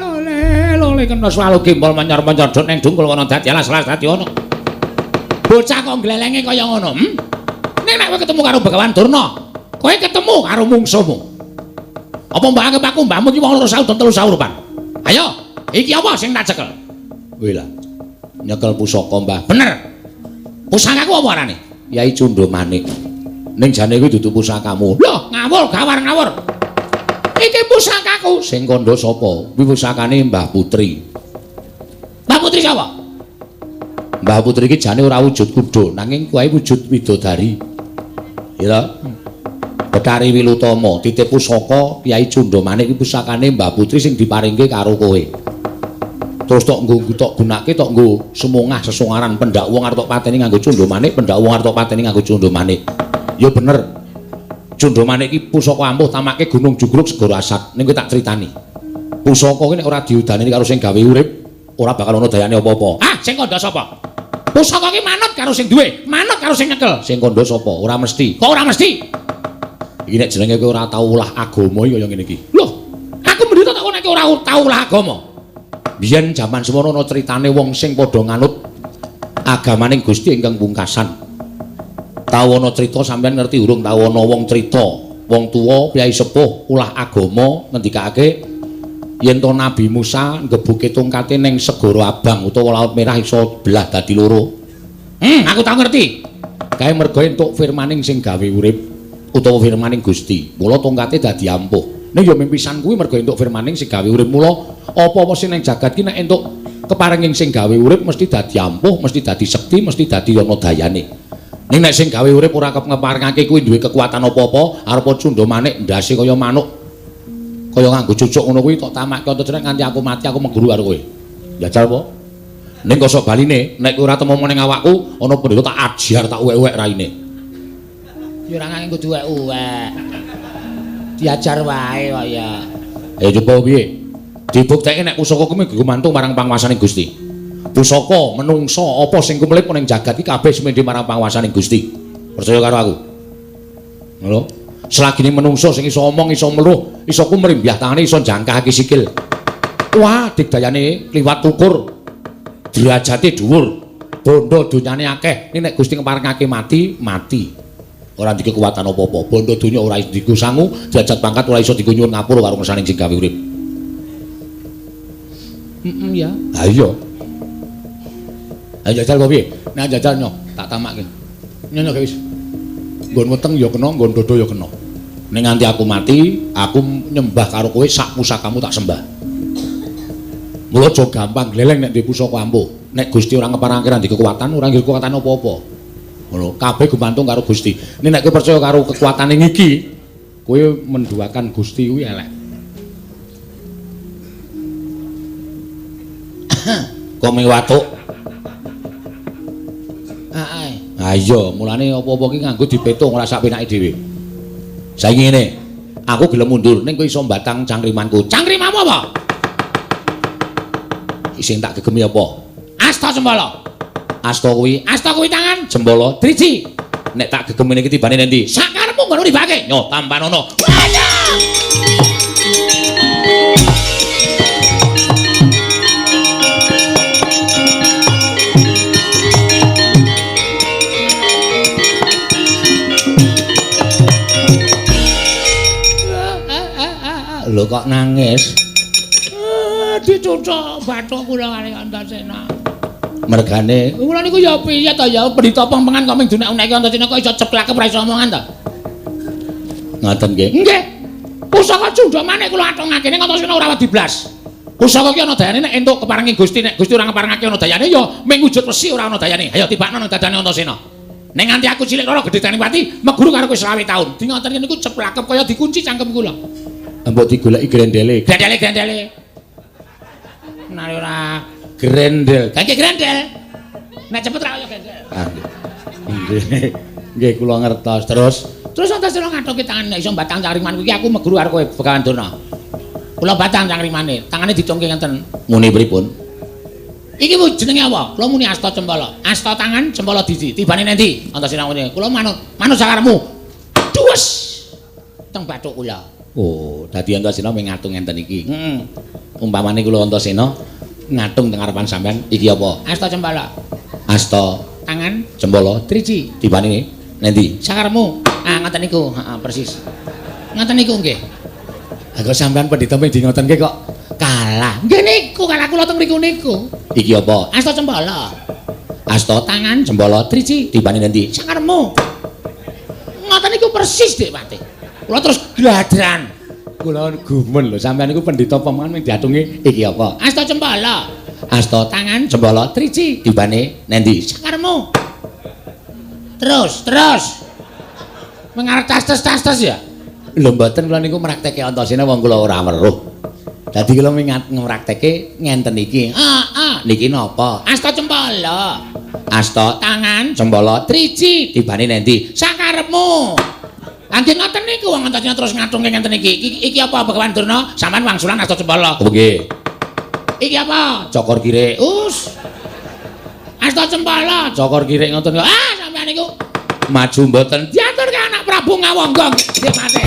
lole lole kena swalu gembol menyar-menyar dot ning dungkul ana dadi alas-alas dadi ana. Bocah kok glelenge kaya ngono, Ning nek kowe ketemu karo Begawan Durna, kowe ketemu karo mungsuhmu. Apa mbok anggap aku mbahmu iki wong loro saudon telu saurupan? Ayo, iki apa sing tak cekel? Kuwi lah. Nyekel pusaka, Mbah. Bener. Pusakaku apa arane? Yai Cundha Manik. Ning jane kuwi dudu pusakamu. Loh, ngawur, gawar ngawur. Iki pusakaku. Sing kandha sapa? Kuwi pusakane Mbah Putri. Mbah Putri iki jane ora wujud kuda, nanging kuwi wujud widodari. Ya ta? Betari Wilutama titip pusaka Kyai Cundamane iki pusakane Mbah Putri sing diparingke karo kowe. Terus tok nggo tok gunake tok nggo sumungah sesongaran pendak wong arep tok pateni nganggo Cundamane, pendak wong arep tok pateni nganggo Cundamane. Ya bener. Cundamane iki pusaka ampuh tamake Gunung Jugruk Segara Asat. Ning kowe tak critani. Pusaka ki nek ora diudaneni karo sing gawe urip, ora bakal ana dayane apa-apa. Ah, sing kandha sapa? Pusaka ki manut karo sing duwe, manut karo sing nyekel. Sing kandha sapa? Ora mesti. Kok ora mesti? Iki nek jenenge kowe ora tau ulah agama iki kaya ngene iki. Loh, aku mendita tak nek ora tau ulah agama. Biyen jaman semono ana critane wong sing padha nganut agamaning Gusti ingkang pungkasan. Tau ana crita sampeyan ngerti urung? Tau ana wong crita, wong tuwa piyai sepuh ulah agama ngendikake yen to Nabi Musa nggebuke tongkate ning Segara Abang utawa Laut Merah iso belah dadi loro. Aku tau ngerti. Kae mergo entuk firmaning sing gawe urip utawa firmaning Gusti. Mula tongkate dadi ampuh. Ning ya mimpisan kuwi mergo entuk firmaning sing gawe urip. Mula apa-apa sing ning jagat ki nek entuk keparenging sing gawe urip mesti dadi ampuh, mesti dadi sekti, mesti dadi ana dayane. Ning nek sing gawe urip ora ngeparengake kuwi duwe kekuatan apa-apa, arepa cundha manik ndase kaya manuk. Kaya nganggo cucuk ngono kuwi tok tamakke Antasena nganti aku mati aku mengguru karo kowe. Jajal apa? Ning kosok baline nek kowe ora temu ning awakku ana pendeta tak ajar tak uwek-uwek raine. Ya ora nganggo kudu uwek-uwek. Diajar wae kok ya. Ayo coba piye? Dibuktekke nek pusaka kuwi gumantung marang panguwasaning Gusti. Pusaka menungsa apa sing kumlip ning jagat iki kabeh semende marang panguwasaning Gusti. Percaya karo aku. Ngono. Selagine menungsa sing iso omong, iso meluh, iso kumrimbyah tangane, iso jangkahake sikil. Wah, digdayane kliwat ukur. Derajate dhuwur. Bondo donyane akeh. Ning nek Gusti ngeparengake mati, mati. Ora ndek kekuatan apa-apa. Bondo donya ora iso dienggo sangu, derajat pangkat ora iso dienggo nyuwun ngapura karo ngersane sing gawe urip. Ya. Ha iya. Ha jajal kok piye? Nek jajal nyoh, tak tamakke. Nyoh wis. Nggon weteng ya kena, nggon dodo ya kena. Ning nganti aku mati, aku nyembah karo kowe sak pusakamu tak sembah. Mula aja gampang gleleng nek duwe pusaka ampuh. Nek Gusti ora ngeparengake ra ndek kekuatan, ora ndek kekuatan apa-apa. Ngono, kabeh gumantung karo Gusti. Ning nek kowe percaya karo kekuatane iki, kowe menduakan Gusti kuwi elek. Kok ming watuk? Ha iya, mulane apa-apa ki nganggo dipetung ora sak penake dhewe. Saiki ngene, aku gelem mundur ning kowe iso mbatang cangkrimanku. Cangkrimanmu apa? Sing tak gegemi apa? Asta Jembala. Asta kuwi, asta kuwi tangan, Jembala driji. Nek tak gegemene iki tibane endi? Sakarepmu ngono ribake. Nyo tampanono. Lho kok nangis? Dicucuk bathuk kula kali Antasena. Mergane kula niku ya piye to ya pendhita pempengan kok ming dunek-uneki Antasena kok iso ceplake ora iso omongan to. Ngoten nggih. Nggih. Pusaka Cundhamane kula atungake ning Antasena ora wedi blas. Pusaka ki ana dayane nek entuk keparenging Gusti, nek Gusti ora ngeparengake ana dayane ya ming wujud wesi ora ana dayane. Ayo tibakno nang dadane Antasena. Ning nganti aku cilik ora gedhe dene pati meguru karo kowe 25 taun. Di ngoten niku ceplakep kaya dikunci cangkem kula. Mbok digoleki grendele. Grendele grendele. Menawi ora grendel. Gak grendel. Nek cepet ra kaya grendel. Ah nggih. Nggih kula ngertos. Terus terus Antasena ngathuki tangan nek iso batang cangkrimanku iki aku meguru karo kowe Begawan Durna. Kula batang cangkrimane, tangane dicungke ngenten. Muni pripun? Iki jenenge apa? Kula muni asta cempala. Asta tangan cempala diji. Tibane nendi? Antasena ngene. Kula manut, manut sakarepmu. Duwes. Teng bathuk kula. Oh, dadi Antasena mung ngatung ngenten iki. Heeh. Umpamane kula Antasena ngatung teng ngarepan sampean iki apa? Asta cempala. Asta tangan cempala driji. Tibane nendi? Sakarepmu. Ah ngoten niku, heeh persis. Ngoten niku nggih. Ha kok sampean pendhita ming di ngoten nggih kok kalah. Nggih niku kalah kula teng mriku niku. Iki apa? Asta cempala. Asta tangan cempala driji. Tibane nendi? Sakarepmu. Ngoten niku persis Dik Pati. Kula terus gladran. Kula gumun lho, sampean niku pendhita pemangan ming diatungi iki apa? Asta cempala. Asta tangan jembala trici tibane nendi? Sakaremu. Terus, terus. Mengarep tas-tas ya. Lho mboten kula niku mraktekke Antasena wong kula ora weruh. Dadi kula mingat ngraktekke ngenten iki. Heeh, niki napa? Asta cempala. Asta tangan jembala trici tibane nendi? Sakarepmu. Lah nggih ngoten niku wong Antasena terus ngatungke ngenten iki. Iki apa Begawan Durna? Sampeyan wangsulan asta cempala. Oh nggih. Iki apa? Cokor kirik. Us. Asta cempala, cokor kirik ngoten kok. Ah, sampeyan niku maju mboten diaturke anak Prabu Ngawangga. Nggih mate.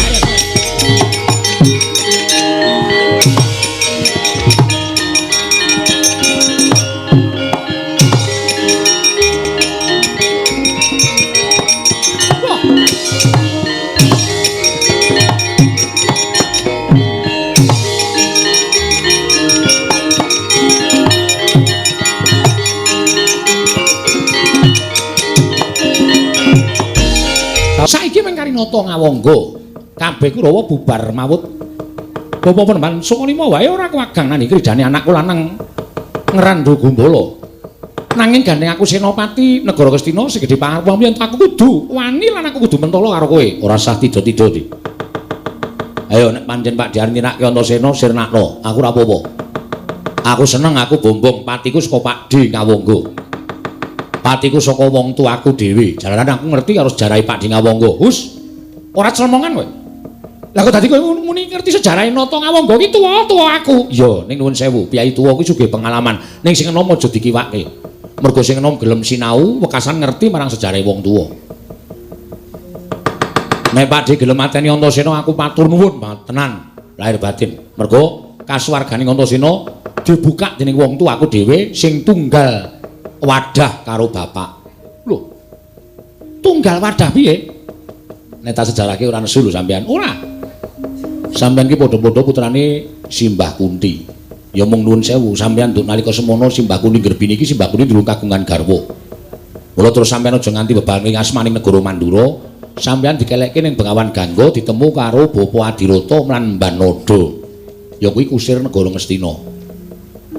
Saiki mengkari nata Ngawangga, kabeh Kurawa bubar mawut. Bapa Penemban Sukalima wae ora kewagang nani kridane anakku lanang Ngrandha Gumbala. Nanging gandeng aku senopati negara Ngastina segede pangarep yen aku kudu wani lan aku kudu mentala karo kowe. Ora sah tida-tida di. Ayo nek pancen Pak Diar nyirake Antasena sirnakno, aku ora apa-apa. Aku seneng aku bombong patiku saka Pak D Ngawangga. Patiku saka wong tuaku dhewe. Jalaran aku ngerti karo sejarahe Pak D Ngawangga. Hus. Ora clemongan kowe. Lah kok dadi kowe muni ngerti sejarahe Nata Ngawangga ki tuwa-tuwa aku. Iya, ning nuwun sewu, piyai tuwa kuwi sugih pengalaman. Ning sing enom aja dikiwake. Mergo sing enom gelem sinau, wekasan ngerti marang sejarahe wong tuwa. Nek Pak D gelem mateni Antasena aku matur nuwun banget tenan lahir batin. Mergo kasuwargane Antasena dibuka dening wong tuaku dhewe sing tunggal wadah karo bapak. Lho. Tunggal wadah piye? Nek tak sejarahke ora nesu lho sampean. Ora. Sampean ki padha-padha putrane Simbah Kunti. Ya mung nuwun sewu, sampean nduk nalika semono Simbah Kunti nggerbini iki Simbah Kunti durung kagungan garwa. Mula terus sampean aja nganti bebaning asmaning negara Mandura, sampean dikelekke ning Bengawan Gangga ditemu karo Bapa Adirata lan Mbanada. Ya kuwi kusir negara Ngastina.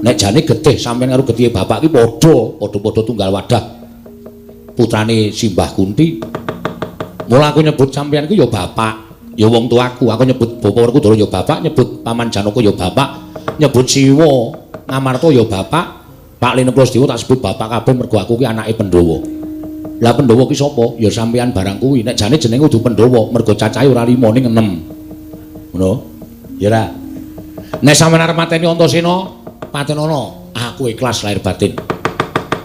Nek jane getih sampean karo getihe bapak ki padha, padha-padha tunggal wadah. Putrane Simbah Kunti. Mula aku nyebut sampean ku ya bapak, ya wong tuaku. Aku nyebut Bapa Werkudara ya bapak, nyebut Paman Janaka ya bapak, nyebut Siwa Ngamarta ya bapak, Pak Lene Plasdewa tak sebut bapak kabeh mergo aku ki anake Pandhawa. Lah Pandhawa ki sapa? Ya sampean barang kuwi. Nek jane jenenge kudu Pandhawa, mergo cacahe ora 5 ning 6. Ngono? Ya ora. Nek sampean arep mateni Antasena, patenono, aku ikhlas lahir batin.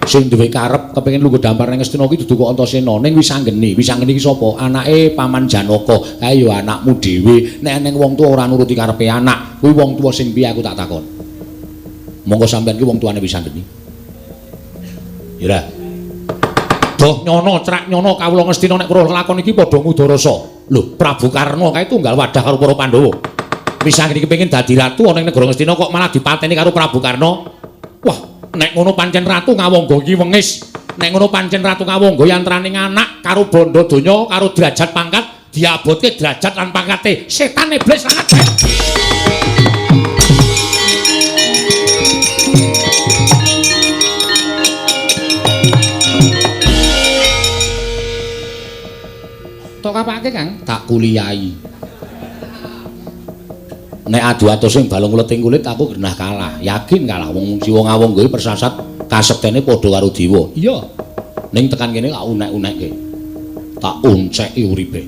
Sing duwe karep kepengin lungguh dampar ning Ngastina ki dudu kok Antasena, ning Wisanggeni. Wisanggeni ki sapa? Anake Paman Janaka. Kae ya anakmu dhewe. Nek eneng wong tuwa ora nuruti karepe anak, kuwi wong tuwa sing piye aku tak takon. Monggo sampean ki wong tuane Wisanggeni. Ya ora. Doh nyono crak nyono kawula Ngastina nek karo lakon iki padha ngudarasa. Lho, Prabu Karna kae tunggal wadah karo para Pandhawa. Wisanggeni kepengin dadi ratu ana ing negara Ngastina kok malah dipateni karo Prabu Karna. Wah, nek ngono pancen Ratu Ngawangga iki wengis. Nek ngono pancen Ratu Ngawangga yantrane anak karo bondo donya karo derajat pangkat diabotke derajat lan pangkate setan iblis lanat. Tok kapake Kang? Tak kuliahi. Nek adu atus sing balung leting kulit aku genah kalah, yakin kalah wong Siwa Ngawangga iki persasat kasektene padha karo dewa. Iya. Ning tekan kene tak unek-unekke. Tak unceki uripe.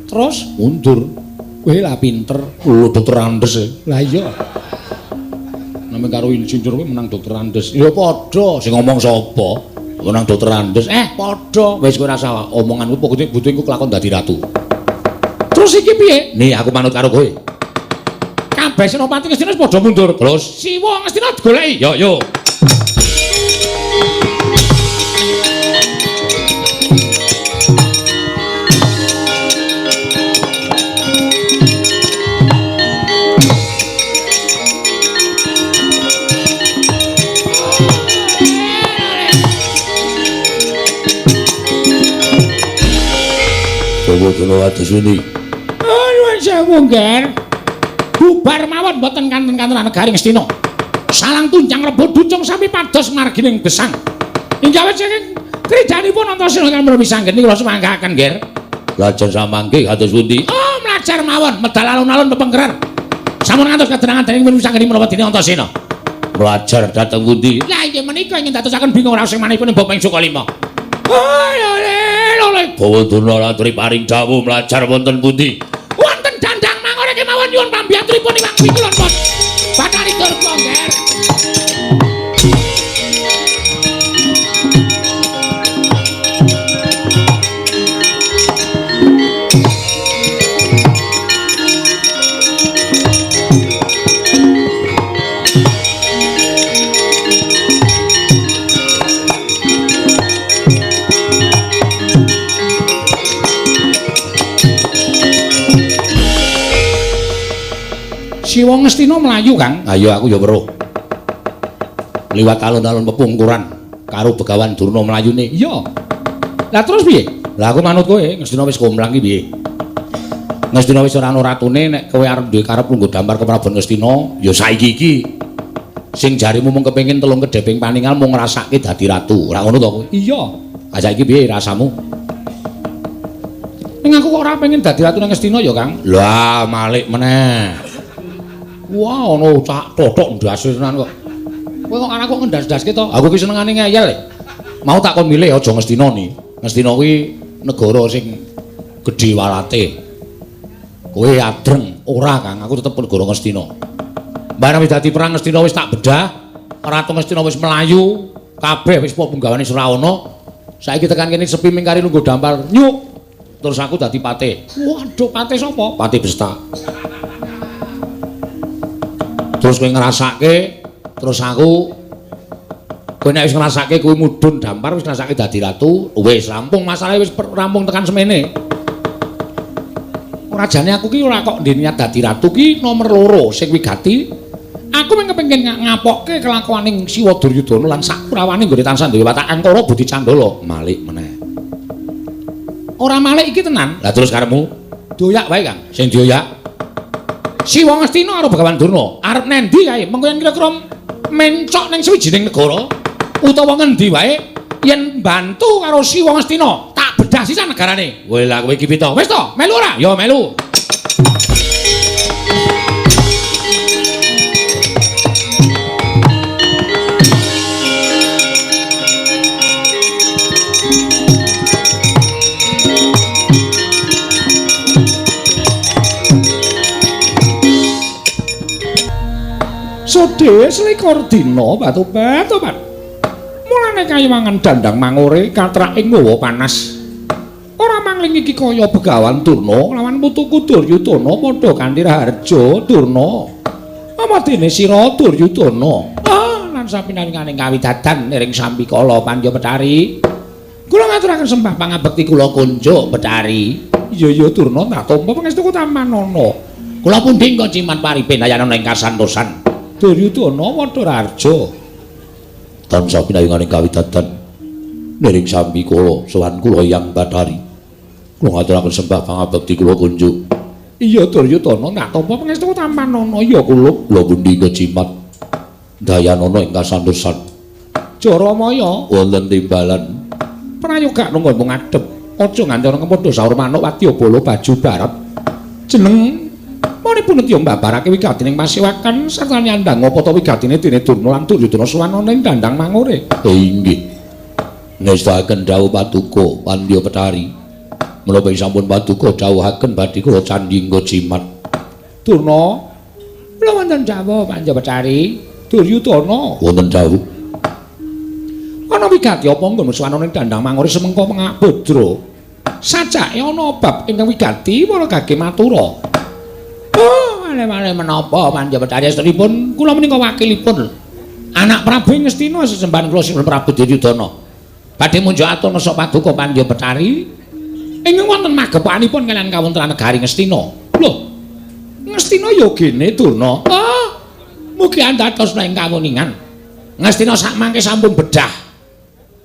Terus mundur. Kowe lah pinter, lho Dokter Andes. Lah iya. Namung karo insinyur kowe menang Dokter Andes. Ya padha, sing ngomong sapa? Menang Dokter Andes. Padha. Wis kowe ora usah omonganku pokoke butuh iku kelakon dadi ratu. Terus iki piye? Nih aku manut karo kowe. Kabeh senopati Ngastina wis padha mundur. Terus Siwa Ngastina digoleki. Yo yo. Bawa kula atus ini. Oh, nuwun sewu, Ngger. Bubar mawon mboten kanten-kantenan negari Ngastina. Salang tunjang rebo duncung sami pados margining gesang. Inggih awit saking krijanipun Antasena ingkang mremisanggeni kula sumanggaken, Ger. Lajeng samangke kados pundi? Oh, mlajar mawon medal alun-alun pepengkeran. Sampun ngantos kadenangan dening mremisanggeni menapa dene Antasena. Mlajar dhateng pundi? Lah inggih menika ingkang dadosaken bingung raos manipun Bapa ing Sukalima. Bawa Durna laturi paring dawuh mlajar wonten pundi? Wonten dandang mangore kemawon nyuwun pambiyantunipun iwak kulon pun. Bathari Durga, Ger. Siwa Ngastina mlayu, Kang. Ayo aku ya weruh. Liwat alun-alun pepungkuran karo Begawan Durna mlayune. Iya. Lah terus piye? Lah aku manut kowe, Ngastina wis komplang ki piye? Ngastina wis ora ana ratune, nek kowe arep duwe karep lungguh dampar ke Prabu Ngastina, ya saiki iki. Sing jarimu mung kepengin telung kedheping paningal mung ngrasake dadi ratu. Ora ngono to kowe? Iya. Ah saiki piye rasamu? Ning aku kok ora pengen dadi ratu nang Ngastina ya, Kang. Lah malik meneh. Wah, ana cak totok ndase tenan kok. Kowe kok anakku ngendas-ndaske to? Aku ki senengane ngeyel. Mau tak kon milih aja Ngastina ni. Ngastina kuwi negara sing gedhe walate. Kowe adreng ora, Kang. Aku tetep negara Ngastina. Barang wis dadi perang Ngastina wis tak bedah, Ratu Ngastina wis melayu, kabeh wis punggawane ora ana. Saiki tekan kene sepi mingkari lungguh dampar. Nyuk. Terus aku dadi patih. Waduh, patih sapa? Patih Besta. Terus kowe ngrasake, terus aku kowe nek wis ngrasake kowe mudhun dampar wis ngrasake dadi ratu, wis rampung masalahe wis rampung tekan semene. Ora jane aku ki ora kok ndek niat dadi ratu ki nomor loro sing wigati. Aku mung kepengin ngapokke kelakuaning Siwa Duryudana lan sak kurawane nggone tansah duwe watak angkara budi candala. Malik meneh. Ora malik iki tenan. Lah terus karepmu? Doyak wae, Kang. Sing dioyak Siwa Ngastina karo Begawan Durna arep nendi kae mengko yen kira-kira mencok ning sawijining negara utawa ngendi wae yen bantu karo Siwa Ngastina tak bedah sisan negarane. Kowe lah kowe iki pito. Wis to, melu ora? Ya melu. Sodhe selikur dina batu-batu, Pak. Mulane kayiwangan dandang mangore katrak ing hawa panas. Ora mangling iki kaya Begawan Durna lawan putuku Duryudana padha kanthi raharja Durna. Apa dene sira Duryudana? Ah, lan sapinanganing kawidadan niring sambikala Pandya Betari. Kula ngaturaken sembah pangabekti kula kunjuk Betari. Iya iya Durna tak tampa pangestuku tamanana. Kula pundi engko ciman paripe dayana ing kasantosan. Duryudana padha raharja. Tansah pinayunganing kawidadan niring sambikala sowan kula Hyang Bathari. Kula ngaturaken sembah pangabekti kula kunjuk. Iya Duryudana tak tampa pangestu tamanana ya kula. Kula pundi kecimat dayanana ing kasantosan. Jaramaya wonten timbalan prayoga nunggu ngadhep. Aja nganti ana kepodho saur manuk wadyabala baju barat. Jeneng Manipun nedya mbabarake wigatining pasewakan sarta nyandhang apa ta wigatine dene Durna lan Duryudana sowan ana ing dandang mangore. Inggih. Ngestakaken dawuh paduka Pandya Betari. Menapa sampun paduka dawuhaken badhe kula candhingga jimat. Durna, kula wonten dawuh Pandya Betari. Duryudana wonten dawuh. Ana wigati apa nggon sowan ana ing dandang mangore semengko pangabodra. Sajake ana bab ingkang wigati para gage matura. Oh, male-male menapa Pandya Betari estunipun kula menika wakilipun anak Prabu Ngastina sesembahan kula Sinuwun Prabu Duryudana. Badhe munjuk atur nesa paduka Pandya Betari ingkang wonten magepokanipun kaliyan kawontenan negari Ngastina. Lho, Ngastina ya gene Durna. Ah, mugi andados ing kawuningan. Ngastina sakmangke sampun bedah.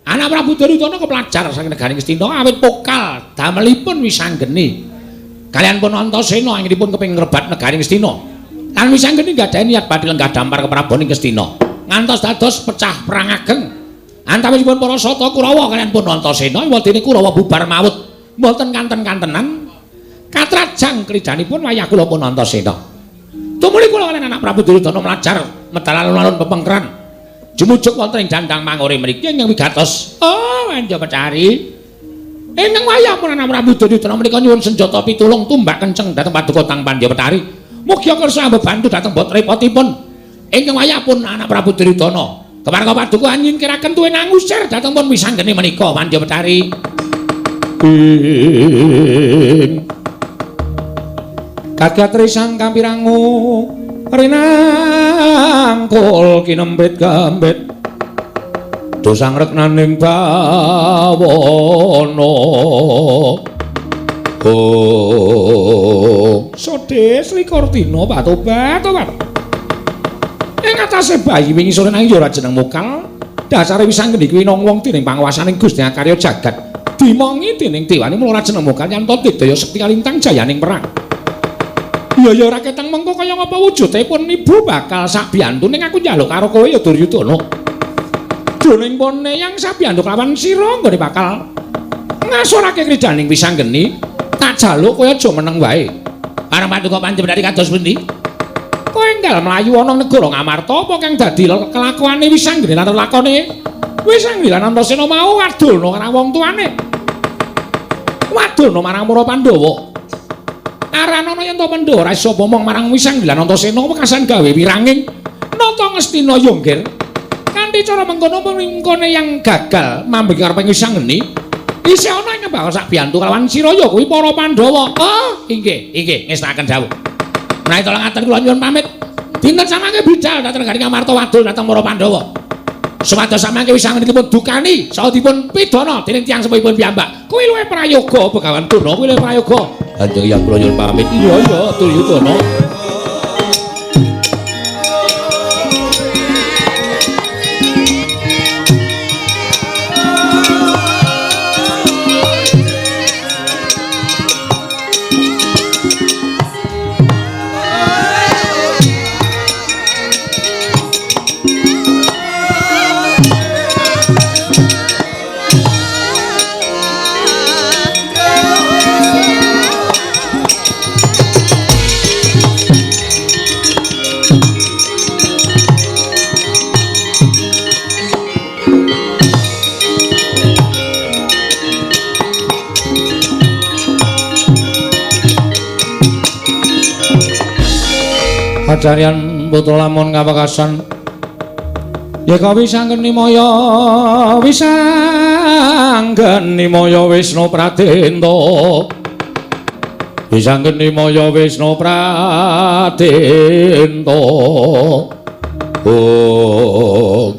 Anak Prabu Duryudana kepelajar saking negari Ngastina awit pokal damelipun wisanggeni. Kalian pun Antasena anggenipun kepengin ngrebat negari Ngastina. Lan Wisanggeni nggadahi niat badhe lenggah dampar keprabon ing Ngastina. Ngantos dados pecah perang ageng. Antawisipun para sata Kurawa kaliyan pun Antasena iwadene Kurawa bubar mawut. Mboten kanten-kantenan katrajang krijanipun wayah kula pun Antasena. Tumuli kula kaliyan anak Prabu Duryudana mlajar medal alun-alun pepengkeran. Jumujuk wonten ing dandang mangore mriki ingkang wigatos. Oh, Wanja Betari. Ingkang wayah pun anak Prabu Duryudana menika nyuwun senjata pitulung tumbak kenceng dhateng paduka Tang Pandya Betari. Mugi kersa mbebantu dhateng bot repotipun. Ingkang wayah pun anak Prabu Duryudana kepareng paduka nyingkiraken tuwin angusir dhateng pun Wisanggeni menika Pandya Betari. Ing kagatri sang kampirangu rinangkul kinembit gambit dosang reknaning bawana. Oh, sodes likur dina batobat tobat. Ing atase bayi wingi sore nanging ya ora jeneng mokal. Dasare Wisanggeni kuwi nang wong dening panguwasaning Gusti Akarya jagat. Dimongi dening dewane mula ora jeneng mokal yen to didaya sekti kalintang jayaning perang. Ya ya ora ketang mengko kaya ngapa wujude pun ibu bakal sabiyantu ning aku njaluk karo kowe ya Duryudana. Dening pone yang sabiyantu kelawan sira nggone bakal ngasorake krijaning Wisanggeni, tak jaluk kowe aja meneng wae. Parang paduka panjenengan kados pundi? Kowe enggal mlayu ana negara Ngamarta apa kang dadi kelakuane Wisanggeni lan lakone Wisanggeni lan Antasena mau wadulna marang wong tuane. Wadulna marang para Pandhawa. Aranana yen to Pandhawa ora iso omong marang Wisanggeni lan Antasena wekasan gawe wiranging nata Ngastina ya nggir. Kanthi cara mengkono mengkone yang gagal mambing kareping Wisanggeni isih ana ing bakal sak biyantu kelawan sira ya kuwi para Pandhawa. Oh, inggih, inggih ngestakaken dawuh. Menawi tolong atur kula nyuwun pamit. Dinten samangke budal dhateng negari Ngamarta wadul dhateng para Pandhawa. Supados samangke Wisanggeni dipun dukani saha dipun pidana dening tiyang sepuhipun piyambak. Kuwi luwih prayoga Begawan Durna, kuwi luwih prayoga. Kanjeng Hyang kula nyuwun pamit. Iya iya Duryudana. Acaryan putra lamun kapekasan yeka Wisanggeni maya Wisanggeni maya Wisnu Pradenta Wisanggeni maya Wisnu Pradenta. Oh,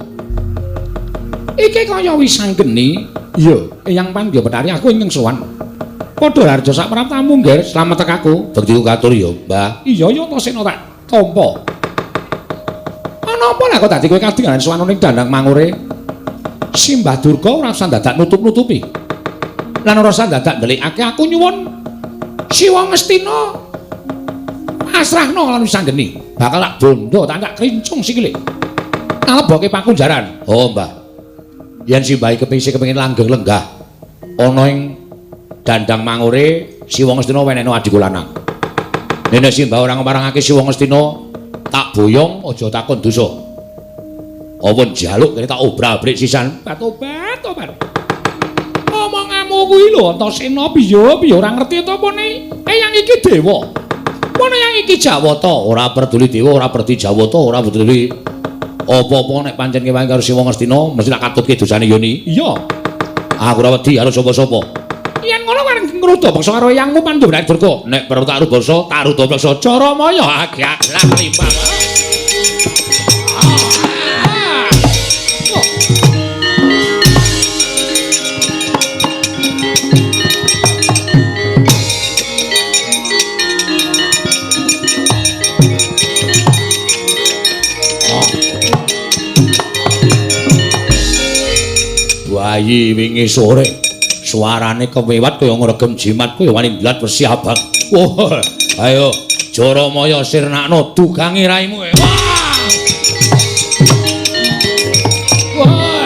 iki kaya Wisanggeni iya Eyang Pandya Betari aku ingkang sowan. Padha harja sak praptamu nggih slamet tekaku. Bekti katur ya Mbah. Iya ya Antasena tak tampa. Ana apa lah kok dadi kowe kadingalan sowan ning dandang mangure? Simbah Durga ora usah dadak nutup-nutupi. Lan ora usah dadak ndelikake aku nyuwun Siwa Ngastina pasrahno lan Wisanggeni. Bakal tak bondo tak tak krincung sikile. Naleboke pakunjaran. Oh, Mbah. Yen simbahe kepingin kepengin langgeng lenggah ana ing dandang mangure Siwa Ngastina wenehno adhiku lanang. Nek simbah ora ngparangake Siwa Ngastina tak boyong aja takon dosa. Apa njaluk kene tak obrak-abrik sisan. Batobat tobat. Omonganmu kuwi lho Antasena piye piye ora ngerti to apa ne? Eyang iki dewa. Apa yang iki Jawata? Ora peduli dewa, ora peduli Jawata, ora peduli apa-apa nek pancen kewangi karo Siwa Ngastina mesti tak katutke dosane Yoni. Iya. Aku ora wedi karo sapa-sapa. Yen ngono areng ngruda bangsa karo eyangmu Pandhawa Durga. Nek perlu tak rubasa, tak ruda bangsa cara maya agak lah limpah. Bayi wingi sore suarane kewewat kaya ngregem jimat kaya wani ndlat wesi abang. Wah, ayo Jaramaya sirnakno dugangi raimu. Wah! Wah!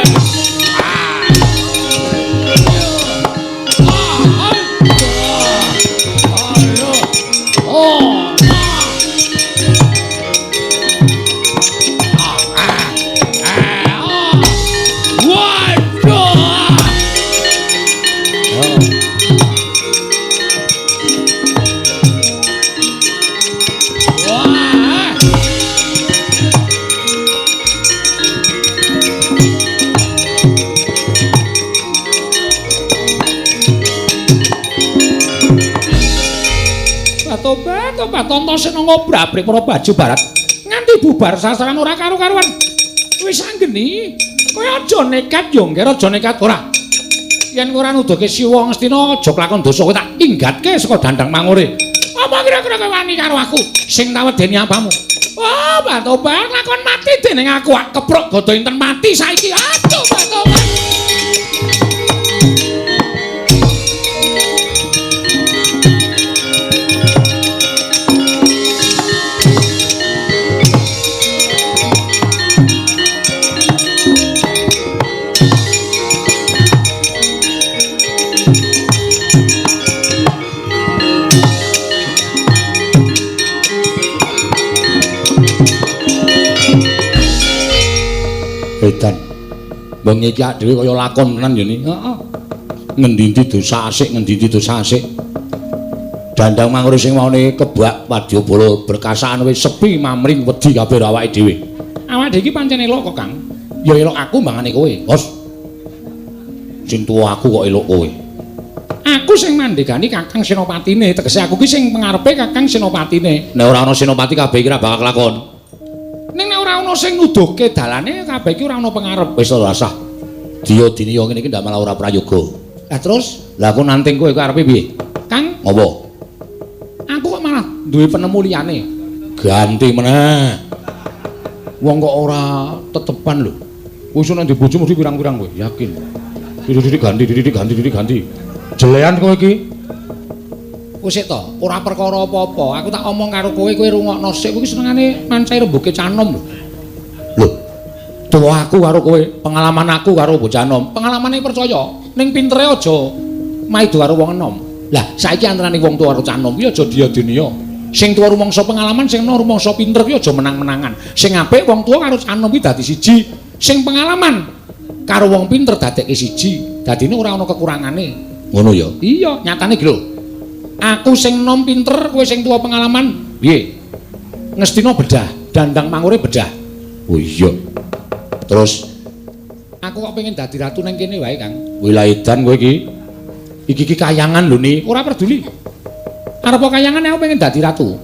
Tobat Antasena ngobrabrik para baju barat nganti bubar sasaran ora karu-karuan. Wis anggeni, kowe aja nekat yo, Ngger, aja nekat ora. Yen ora nuduhke Siwa Ngastina aja kelakon dosa, kowe tak inggatke saka dandang mangure. Apa kira-kira kowe wani karo aku sing tak wedeni apamu? Oh, tobat lakon mati dening aku ak keprok gada inten mati saiki. Aduh, tobat. Edan. Bengi iki dhewe kaya lakon tenan ya ni. Heeh. Ngendi-endi dosa asik, ngendi-endi dosa asik. Dandang mangure sing maune kebak wadyabala berkasaan wis sepi mamring wedi kabeh awake dhewe. Awake dhewe iki pancen elok kok, Kang. Ya elok aku mbangane kowe, Bos. Sing tuwa aku kok elok kowe. Aku sing mandegani Kakang Senopatine, tegese aku ki sing pengarepe Kakang Senopatine. Nek ora ana Senopati kabeh iki ora bakal kelakon. Ning nek ora ana sing nuduhke dalane kabeh iki ora ana pengarep. Wis ora usah. Diya diniya ngene iki ndak malah ora prayoga. Lah terus, lah aku nanting kowe arepe piye? Kang, ngopo? Aku kok malah duwe penemu liyane. Ganti meneh. Wong kok ora tetepan lho. Wis ana ndek bojo mesti pirang-pirang kowe, yakin. Didik ganti, didik ganti, didik ganti. Jelean kowe iki. Wis to, ora perkara apa-apa. Aku tak omong karo kowe, kowe rungokno sik. Kowe iki senengane mancai rembuke canom lho. Lho. Tuwa aku karo kowe, pengalaman aku karo bocah nom. Pengalamane percaya, ning pintere aja maido karo wong enom. Lah, saiki antarane wong tuwa karo canom kuwi aja dia-diniya. Sing tuwa rumangsa pengalaman, sing enom rumangsa pinter kuwi aja menang-menangan. Sing apik wong tuwa karo canom kuwi dadi siji. Sing pengalaman karo wong pinter dadekke siji. Dadine ora ana kekurangane. Ngono ya? Iya, nyatane iki lho. Aku sing nom pinter, kowe sing tuwa pengalaman, piye? Ngestina bedah, dandang mangure bedah. Oh iya. Terus aku kok pengen dadi ratu nang kene wae, Kang. Wilaedan kowe iki. Iki iki kayangan lho ni, ora peduli. Arep kayangan aku pengen dadi ratu.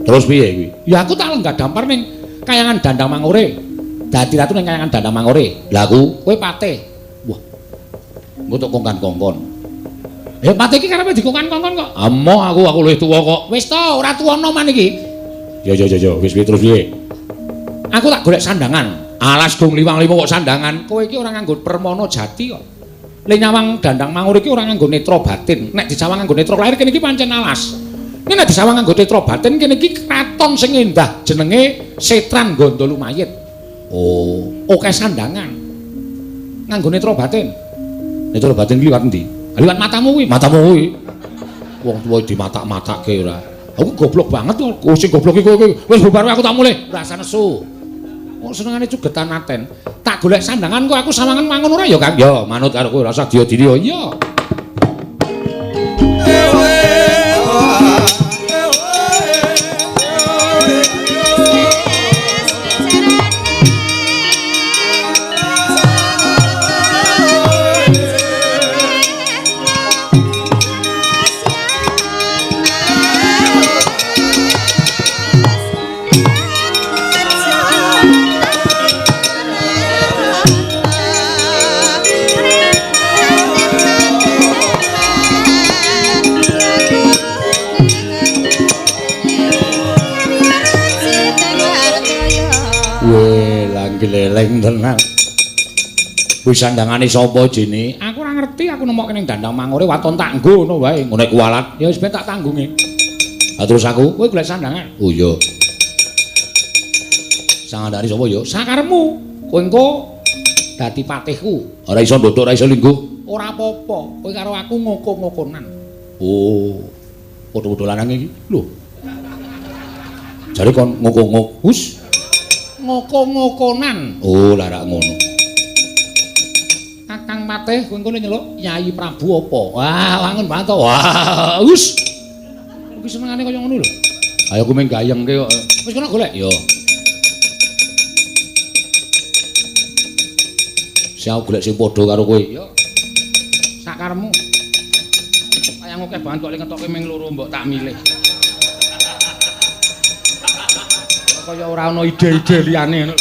Terus piye kuwi? Ya aku tak lenggah dampar ning kayangan dandang mangure. Dadi ratu ning kayangan dandang mangure. Lah aku, kowe patih. Wah. Engko tok kongkan-kongkon. Ya patih iki karepe dikongkan-kongkon kok. Amoh aku luwih tuwa kok. Wis to, ora tuwa noman iki. Ya ya ya, wis piye terus piye? Aku tak golek sandangan. Alas gong liwang-limo kok sandangan. Kowe iki ora nganggo permana jati kok. Le nyawang dandang mangur iki ora nganggo netra batin. Nek disawang nganggo netra lahir kene iki pancen alas. Nek nek disawang nganggo netra batin kene iki kraton sing endah jenenge Setran Ganda Lumayit. Oh, akeh sandangan. Nganggo netra batin. Netra batin iki liwat endi? Liwat matamu kuwi, matamu kuwi. Wong tuwa dimatak-matake ora. Aku goblok banget kok. Sing goblok iki kowe. Wis bubar aku tak mulih. Ora nesu. Kok senengane cugetan aten. Tak golek sandangan kok aku sawangan mangun ora ya, Kang? Ya, manut karo kowe ora usah dia-diri. Iya. Gleleng tenan. Kuwi sandangane sapa jene? Aku ora ngerti, aku nemokke ning dandang mangure waton tak nggo ngono wae. Ngene kuwalat. Ya wis ben tak tanggunge. Ha terus aku, kowe golek sandangan. Oh iya. Sandangane sapa ya? Sakarepmu. Kowe engko dadi patihku. Ora iso ndodok, ora iso lingguh. Ora apa-apa, kowe karo aku ngoko-ngokonan. Oh. Padha-padha lanang iki. Lho. Jare kon ngoko-ngok. Hus. Ngoko-ngokonan. Oh, lah rak ngono. Kakang Patih kowe engko nyeluk Yayi Prabu apa? Wah, wangun banget to. Wah, hus. Iki senengane kaya ngono lho. Ayo aku mung gayengke kok. Wis kono golek. Yo. Sing aku golek sing padha karo kowe. Yo. Sakarepmu. Wayang akeh banget kok lek ngetoke ming loro mbok tak milih. Kaya ora ana ide-ide liyane ngono.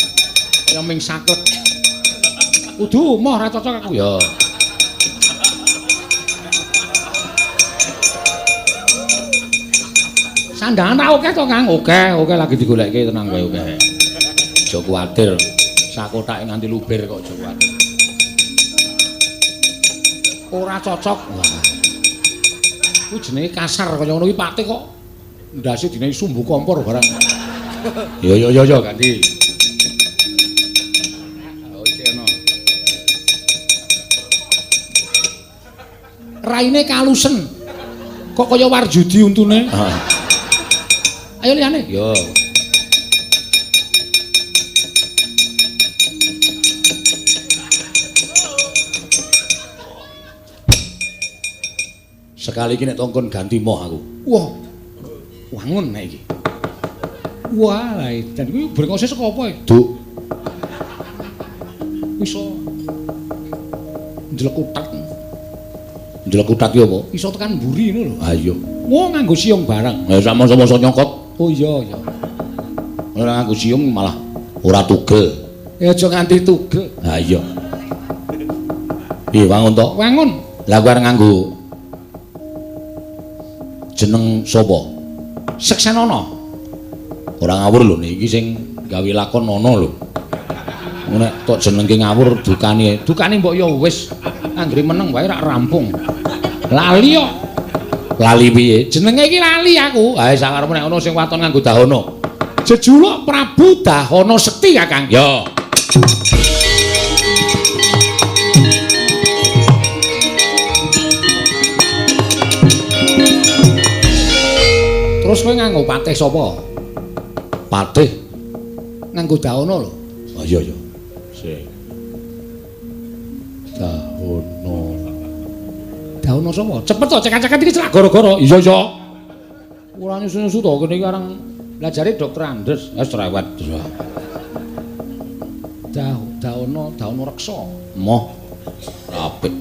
Kaya ming saklek. Kudu moh ora cocok aku. Ya. Sandangan ra akeh to, Kang? Oke, oke lagi digolekke tenang wae oke. Aja kuwatir. Sakotake nganti luber kok aja kuwatir. Ora cocok. Wah. Kuwi jenenge kasar kaya ngono kuwi patih kok ndase dinehi sumbu kompor barang. Yo yo yo yo ganti. Oh iki ana. Raine kalusen. Kok kaya warjudi untune. Heeh. Ayo liyane. Yo. Sekali iki nek tongkon ganti moh aku. Wah. Wangun nek iki. Wah, lah edan kuwi brengose saka apa? Duk. Iso njlekutat. Njlekutat ki apa? Iso tekan mburi ngono lho. Ha iya. Wah, nganggo siung barang. Ya sama-sama nyokot. Oh iya iya. Ora nganggo siung malah ora tugel. Ya aja nganti tugel. Ha iya. Piye wangun to? Wangun. Lah kowe arep nganggo jeneng sapa? Seksenana. Ora ngawur lho niki sing gawe lakon ana lho. Nek tok jenengke ngawur dukane, dukane mbok ya wis anggere meneng wae rak rampung. Lali kok. Lali piye? Jenenge iki lali aku. Ha sakarepmu nek ana sing waton nganggo dahana. Jejuluk Prabu Dahana Sekti Kakang. Ya. Terus kowe nganggo patih sapa? Patih nganggo dahana lho. Oh iya iya. Sik. Dahana. Dahana sapa? Cepet to cekak-cekak iki celak gara-gara. Iya iya. Ora nyusu-nyusu to kene iki areng lajare Dokter Andes. Wis cerewet. Dahana, Dahana Reksa. Moh. Apik.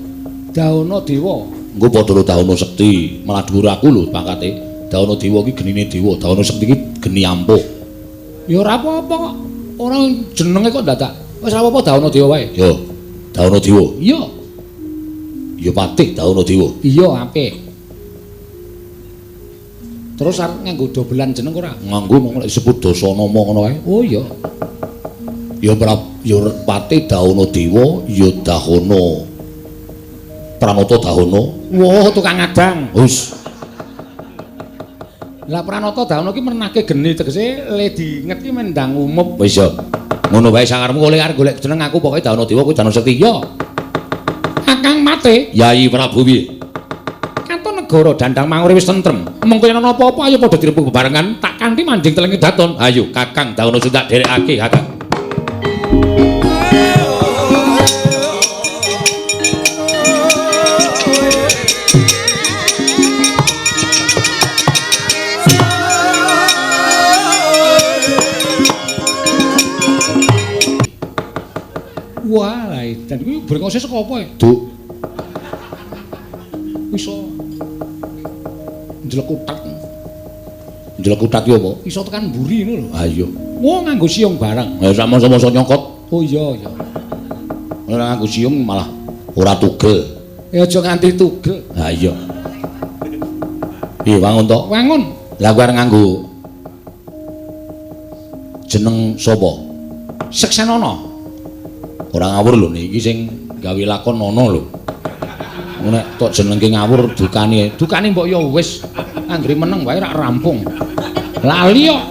Dahana Dewa. Engko padha karo Dahana Sekti, malah dhuwur aku lho pangkate. Dahana Dewa iki genine dewa, Dahana Sekti iki geni ampuh. Ya ora apa-apa kok. Ora jenenge kok dadak. Wis ora apa-apa Dahana Dewa wae. Yo. Dahana Dewa. Iya. Ya patih Dahana Dewa. Iya, apik. Terus arep nganggo dobelan jeneng ora? Nganggo mung lek disebut Dasanama ngono kae. Oh iya. Ya ya patih Dahana Dewa, ya Dahana Pranata Dahana. Wah, tukang adang. Wis. Lah Pranata Dahana ki merenahke geni tegese le diinget ki mendang umup. Wis ya. Ngono wae sakarepmu oleh arep golek jeneng aku pokoke Dahana Dewa kuwi Dahana Sekti. Iya. Kakang Mate. Yayi Prabu piye? Katon negara Dandang Mangure wis tentrem. Mengko yen ana apa-apa ayo padha dirembug bebarengan tak kanthi manjing telenge daton. Ayo Kakang Dahana Sekti tak derekake Kakang. Wah, lah edan kuwi brengose saka apa? Duk. Iso njlekutat. Njlekutat ki apa? Iso tekan mburi ngono lho. Ha iya. Wah, nganggo siung barang. Ya sama-sama nyokot. Oh iya iya. Ora nganggo siung malah ora tugel. Ya aja nganti tugel. Ha iya. Piye wangun to? Wangun. Lah kowe arep nganggo jeneng sapa? Seksenana. Ora ngawur lho niki sing gawe lakon ana lho. Nek tok jenengke ngawur dukane, dukane mbok ya wis Anggere meneng wae rak rampung. Lali kok.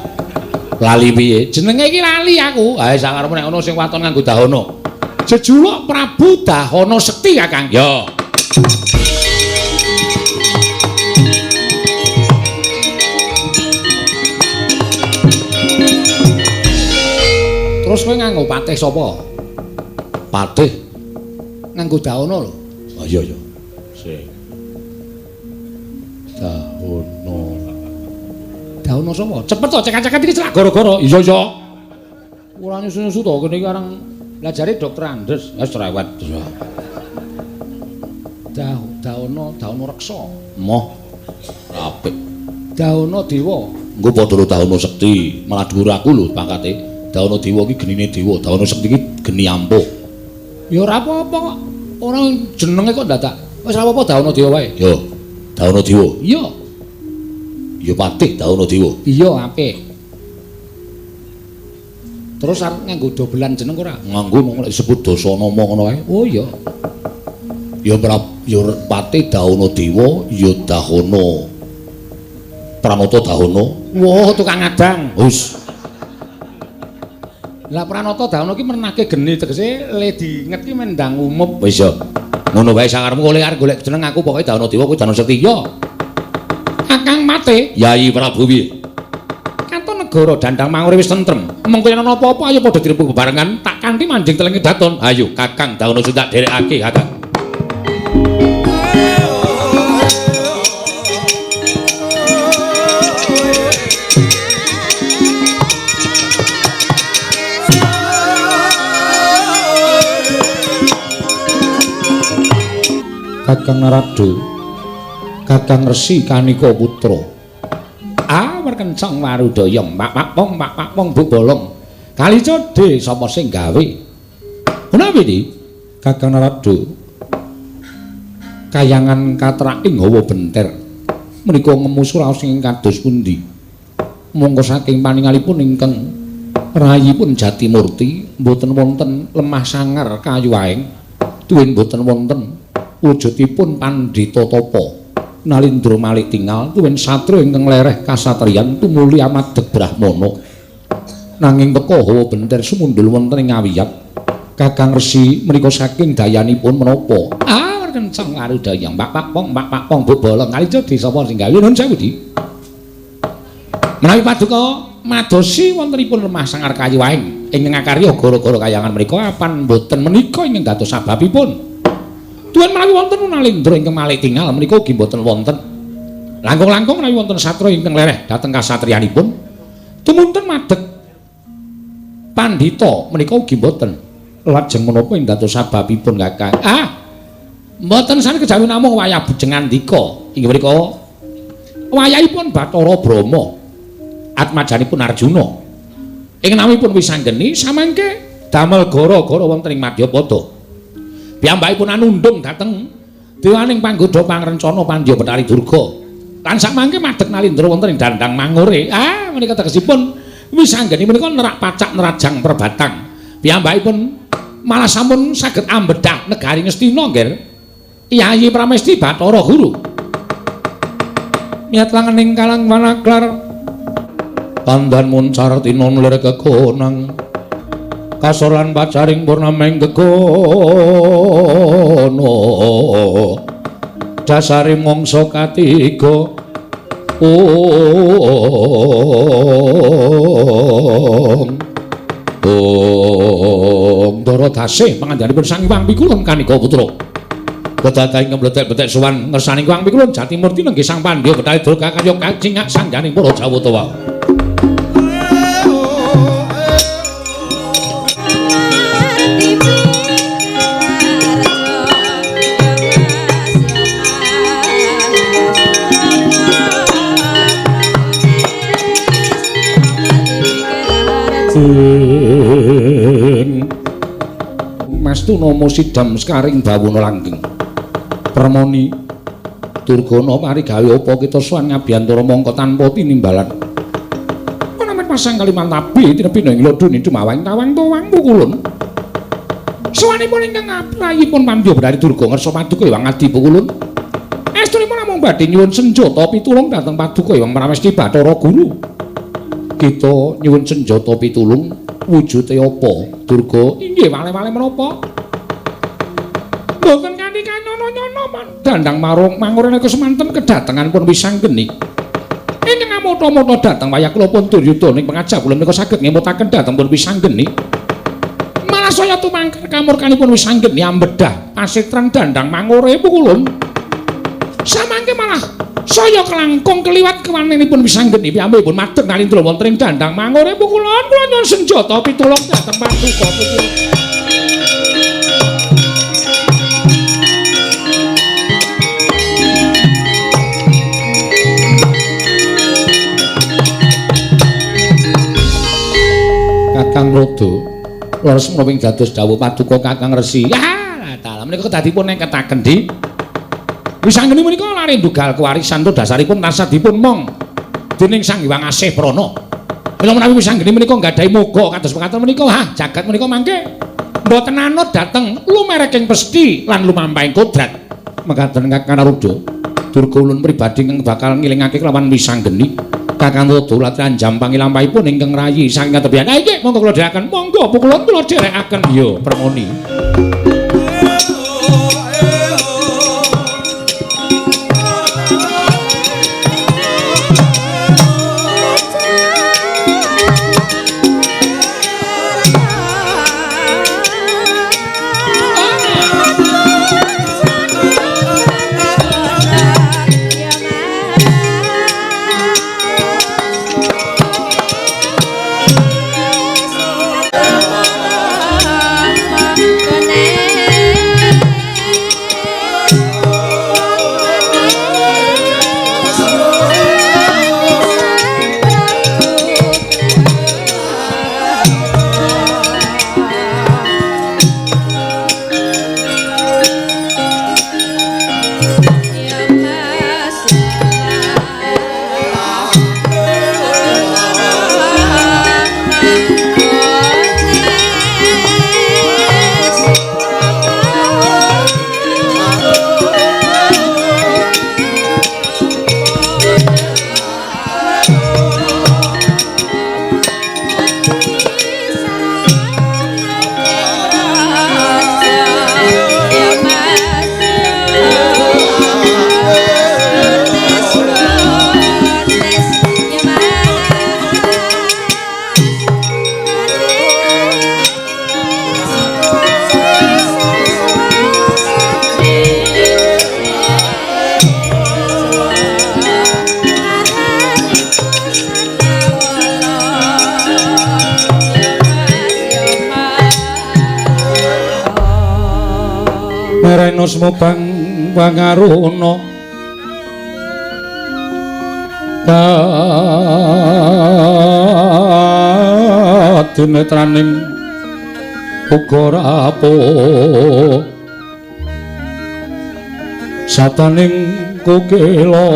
Lali piye? Jenenge iki lali aku. Ha sakarepmu nek ono sing waton nganggo Dahana. Jejuluk Prabu Dahana Sekti, Kakang. Ya. Terus kowe nganggo patih sapa? Patih nganggo Dahana lho. Oh iya iya. Sik. Dahana. Dahana sapa? Cepet to cekak-cekak iki celak gara-gara. Iya iya. Ora nyusu-nyusu to kene iki areng lajare Dokter Andes. Wis cerewet. Dahana, Dahana Reksa. Moh. Apik. Dahana Dewa. Engko padha karo Dahana Sekti, malah dhuwur aku lho pangkate. Dahana Dewa iki genine dewa, Dahana Sekti iki geni ampuh. Ya ora apa-apa kok. Ora jenenge kok dadak. Wis ora apa-apa Dahana Dewa wae. Yo. Dahana Dewa. Iya. Ya patih Dahana Dewa. Iya, apik. Terus arep nganggo dobelan jeneng ora? Nganggo mung nek disebut Dasanama ngono wae. Oh iya. Ya ya patih Dahana Dewa, ya Dahana Pranata Dahana. Wah, tukang adang. Wis. Lah Pranata Dahana ki mernake geni tegese le diinget ki mendang umup. Wis ya. Ngono wae sakarepmu oleh arep golek jeneng aku pokoke Dahana Dewa kuwi Dahana Sekti. Ya. Kakang Mate, Yayi Prabu piye? Katon negara Dandang Mangure wis tentrem. Mengko yen ana apa-apa ayo padha dirembug bebarengan tak kanthi manjing teleng kedaton. Ayo Kakang Dahana Sekti tak derekake Kakang. Kakang Narada, Kakang Resi Kanika Putra. Ah, werkencang warudaya mak pong mak pong bu bolong. Kali codhe sapa sing gawe? Menawi iki Kakang Narada kayangan katraking hawa benter. Menika ngemu suraos ing kados pundi? Monggo saking paningalipun ingkang rayipun Jatimurti mboten wonten lemah sangar kayu aeng, tuwin mboten wonten wujudipun pandhita tapa. Nalindra malik tingal tuwin satria ingkang lereh kasatriyan tumuli amadeg brahmana. Nanging teka hawa benter sumundul wonten ing awiyat. Kakang Resi menika saking dayanipun menapa? Ah, kenceng warudaya mak pong mak pong bu bolong kali jodi sapa sing gawe? Nuwun sewu, Di. Menawi paduka madosi wontenipun lemah sangar kayu aeng ingkang ngakarya gara-gara kayangan menika apan mboten menika ingkang dados sababipun? Tuwin menawi wonten Nalindra ingkang malik tingal menika ugi mboten wonten. Langkung-langkung menawi wonten satria ingkang lereh dhateng kasatriyanipun tumunten madeg pandhita menika ugi mboten. Lajeng menapa ing dados sababipun Kakang? Ah, mboten sami kejawi namung wayah bujengandika inggih menika wayahipun Bathara Brahma atmajanipun Arjuna. Ing namipun Wisanggeni samangke damel gara-gara wonten ing Madyapada. Piyambakipun anundhung dhateng dewaning panggodha pangrencana Pandya Bathari Durga. Lan samangke madeg Nalindra wonten ing Dandang Mangure. Ah, menika tegesipun Wisanggeni menika nerak pacak nerajang perbatang. Piyambakipun malah sampun saged ambedhah negari Ngastina, Nggih. Yayi Pramesti Bathara Guru. Miyat langening kalang wanaklar tandan muncar tinon lir kekonang kasor lan pacaring purnameng gegono dasare mangsa katiga ong ong Ndara Dasih pangandikanipun Sang Hyang Pikulun Kanika Putra kedadaing kemlethek-blethek sowan ngersani Hyang Pikulun Jatimurti nenggih Sang Pandya Bathari Durga karya kacingak sangganing para Jawata wau. Mastuna musidam sekaring bawana langgeng. Permoni Durgana pari gawe apa kita sowan ngabiyantara mangka tanpa tinimbalan. Ana pasang Kalimantabi tinepi ing lodone dumawang tawang towang pukulun. Sowanipun ingkang aprayipun Pandya Bathari Durga ngersa paduka Hyang Adi Pukulun. Estunipun namung Namung badhe nyuwun senjata pitulung dhateng Paduka Hyang Pramesti Bathara Guru. Kita nyuwun senjata pitulung wujude apa? Durga, inggih wale-wale menapa? Mboten kanthi kanyono-nyono dandang marung mangure nika semanten kedatengan pun Wisanggeni. Ingkang amota-mota dhateng wayah kula pun Duryudana ing pangajap kula menika saged ngemutaken dhateng pun Wisanggeni. Malah saya tumangkar kamurkanipun Wisanggeni ambedah pasitran dandang mangure pukulun. Samangke malah saya kelangkung keliwat kewanenipun Wisanggeni piyambakipun madeg nalindra wonten ing dandang mangure pukulun. Kula nyuwun senjata pitulung dhateng Paduka pukulun. Kakang Rodo leres menawi dados dawuh Paduka Kakang Resi. Ya, dalah menika kedadipun neketaken di Wisanggeni menika lare ndugal kewarisan to dasaripun tansah dipun mong dening Sang Hyang Asih Prana. Mila menawi Wisanggeni menika nggadahi moga kados mekaten menika, ha jagat menika mangke mboten anut dhateng lumereking pesthi lan lumampahing kodrat. Mekaten Kakang Rodo, Durga ulun pribadi ingkang bakal ngilingake kelawan Wisanggeni. Kakang Rodo latihan jampang lampahipun ingkang rayi saking katebihan. Ha iki monggo kula dherekaken, monggo pukulun kula dherekaken ya Permoni. Merenosmo bang pangaruna kadinetraning uga rapuh sataning kukila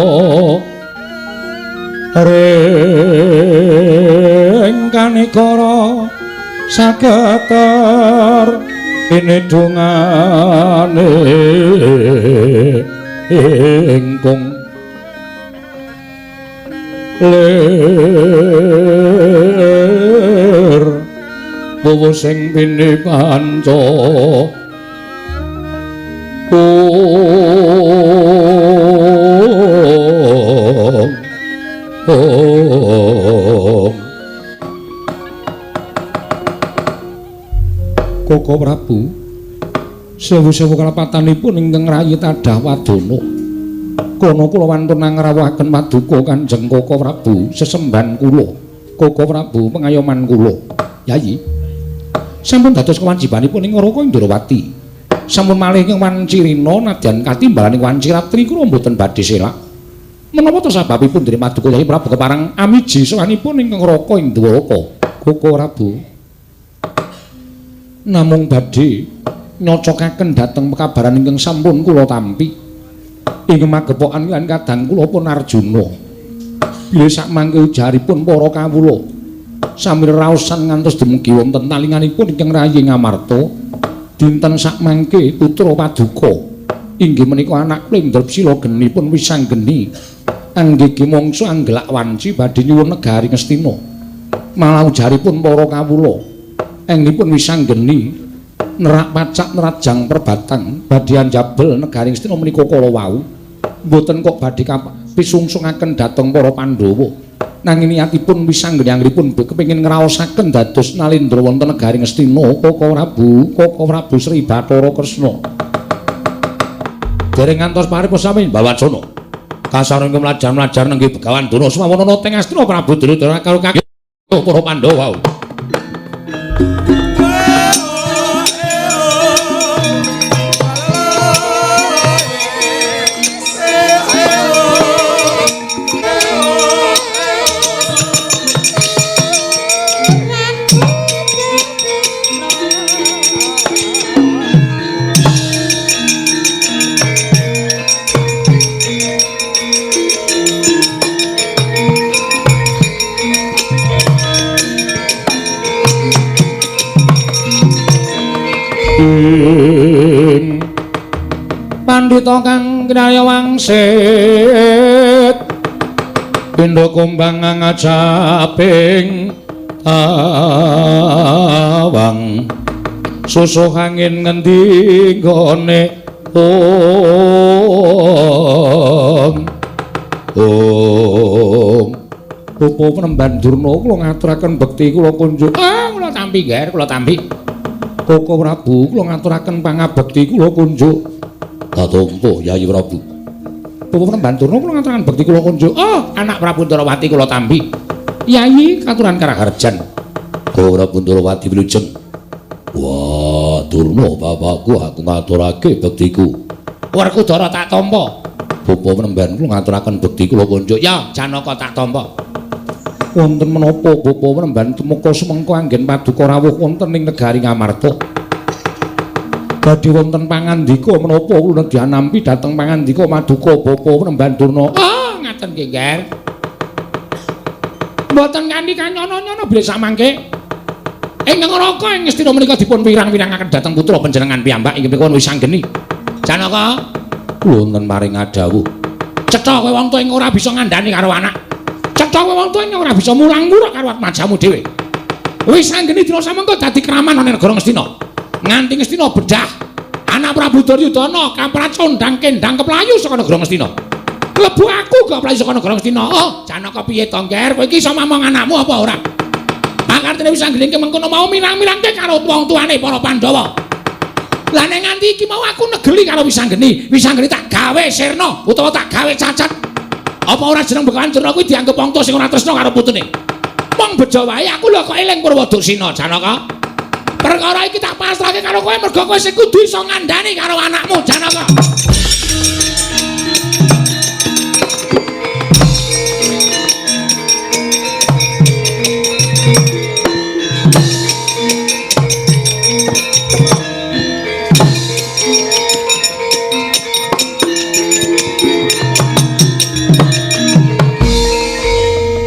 ring kanikara sageter pinedungane ingkung lir wuwu sing pinipanca om. Koko Prabu sewu-sewu kalepatanipun ingkang rayi tadah wadana. Kono kula wantun ngrawuhaken paduka Kanjeng Koko Prabu sesembahan kula. Koko Prabu pengayoman kula. Yayi. Sampun dados kewajibanipun ing Raka Indrawati. Sampun malih ing Wancirina nadyan katimbalan ing Wanciratri kula mboten badhe selak. Menapa to sababipun dening paduka Yayi Prabu kepareng amiji sowanipun ingkang Raka ing Dwaraka? Koko Prabu namung badhe nyocokaken dhateng pekabaran ingkang sampun kula tampi ing magepokan lan kadang kula pun Arjuna. Bilih sakmangke ujaripun para kawula samir raosan ngantos dumugi wonten talinganipun ingkang rayi Ngamarta dinten sakmangke putra paduka Inggih menika anak kula Indrapsila genipun Wisanggeni. Anggege mangsa anggelak wanci badhe nyuwun negari Ngastina. Malah ujaripun para kawula engnipun Wisanggeni nerak pacak nerajang perbatang badhe anjabel negari Ngastina menika kala wau. Mboten kok badhe pisungsungaken dhateng para Pandhawa. Nanging niatipun Wisanggeni anggenipun kepengin ngraosaken dados nalendra wonten negari Ngastina Koko Prabu, Koko Prabu Sri Bathara Kresna. Dereng ngantos paripun sami Bawacana. Kasareng mlajar-mlajar nenggih Begawan Durna sumawana teng Astina Prabu Duryudana karo kakang para Pandhawa. Pandhita kang kinarya wangsit pindha kumbang ngajaping tawang susuh angin ngendi nggone ong ong Bapak Penemban Durna kula ngaturaken bekti kula kunjuk. Ah kula tampi ngger kula tampi. Koko Prabu kula ngaturaken pangabekti kula kunjuk. Katompo Yayi Prabu. Bapak Penemban Durna kula ngaturaken bekti kula kunjuk. Oh, anak Prabu Ndorowati kula tampi. Yayi katuran karaharjan. Koko Prabu Ndorowati wilujeng. Wah, Durna bapakku aku ngaturake bektiku. Werkudara tak tampa. Bapak Penemban kula ngaturaken bekti kula kunjuk. Ya, Janaka tak tampa. Wonten menapa Bapak Penemban tumeka sumengko anggen paduka rawuh wonten ing negari Ngamarta. Badhe wonten pangandika menapa kula dianampi dhateng pangandika maduka Bapak Penemban Durna. Ah, ngaten nggih, Ngger. Mboten kanthi kanyono-nyono bilih samangke. Ing neraka ing Ngastina menika dipun wirang-wirangaken dhateng putra panjenengan piyambak inggih menika Wisanggeni. Janaka, wonten maring adawuh. Cetha kowe wong tuwa ing ora bisa ngandhani karo anak. Cetha kowe wong tuwa ing ora bisa mulang-muruk karo atmajamu dhewe. Wisanggeni dina samengko dadi kraman ana negara Ngastina. Nganti Ngastina bedah anak Prabu Duryudana kapracondang kendang keplayu saka negara Ngastina. Klebu aku keplayu saka negara Ngastina. Oh, Janaka piye to, Ngger? Kowe iki iso mamong anakmu apa ora? Pakartene Wisanggeni ki mengkono mau mirang-mirangke karo wong tuane para Pandhawa. Lah nek nganti iki mau aku negeli karo Wisanggeni, Wisanggeni tak gawe sirna utawa tak gawe cacat. Apa ora jeneng Begawan Durna kuwi dianggep wong tuwa sing ora tresna karo putune? Mong bejo wae aku lho kok eling Purwoduksina, Janaka. Perkara iki tak pasrahke karo kowe mergo kowe sing kudu iso ngandhani karo anakmu, Janaka.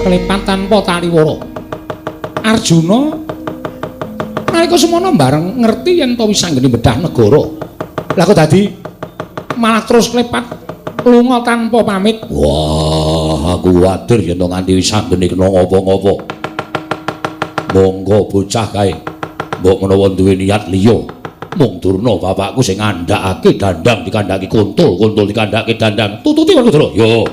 Klepat tanpa taliwara. Arjuna nalika semono bareng ngerti yen to Wisanggeni bedah negara. Lah kok dadi malah terus klepat lunga tanpa pamit. Wah, aku kuwatir yen to nganti Wisanggeni kena ngopo-ngopo. Monggo bocah kae. Mbok menawa duwe niat liya. Mung Durna bapakku sing ngandhakake dandang dikandhaki kuntul, kuntul dikandhake dandang. Tututi Werkudara. Yo.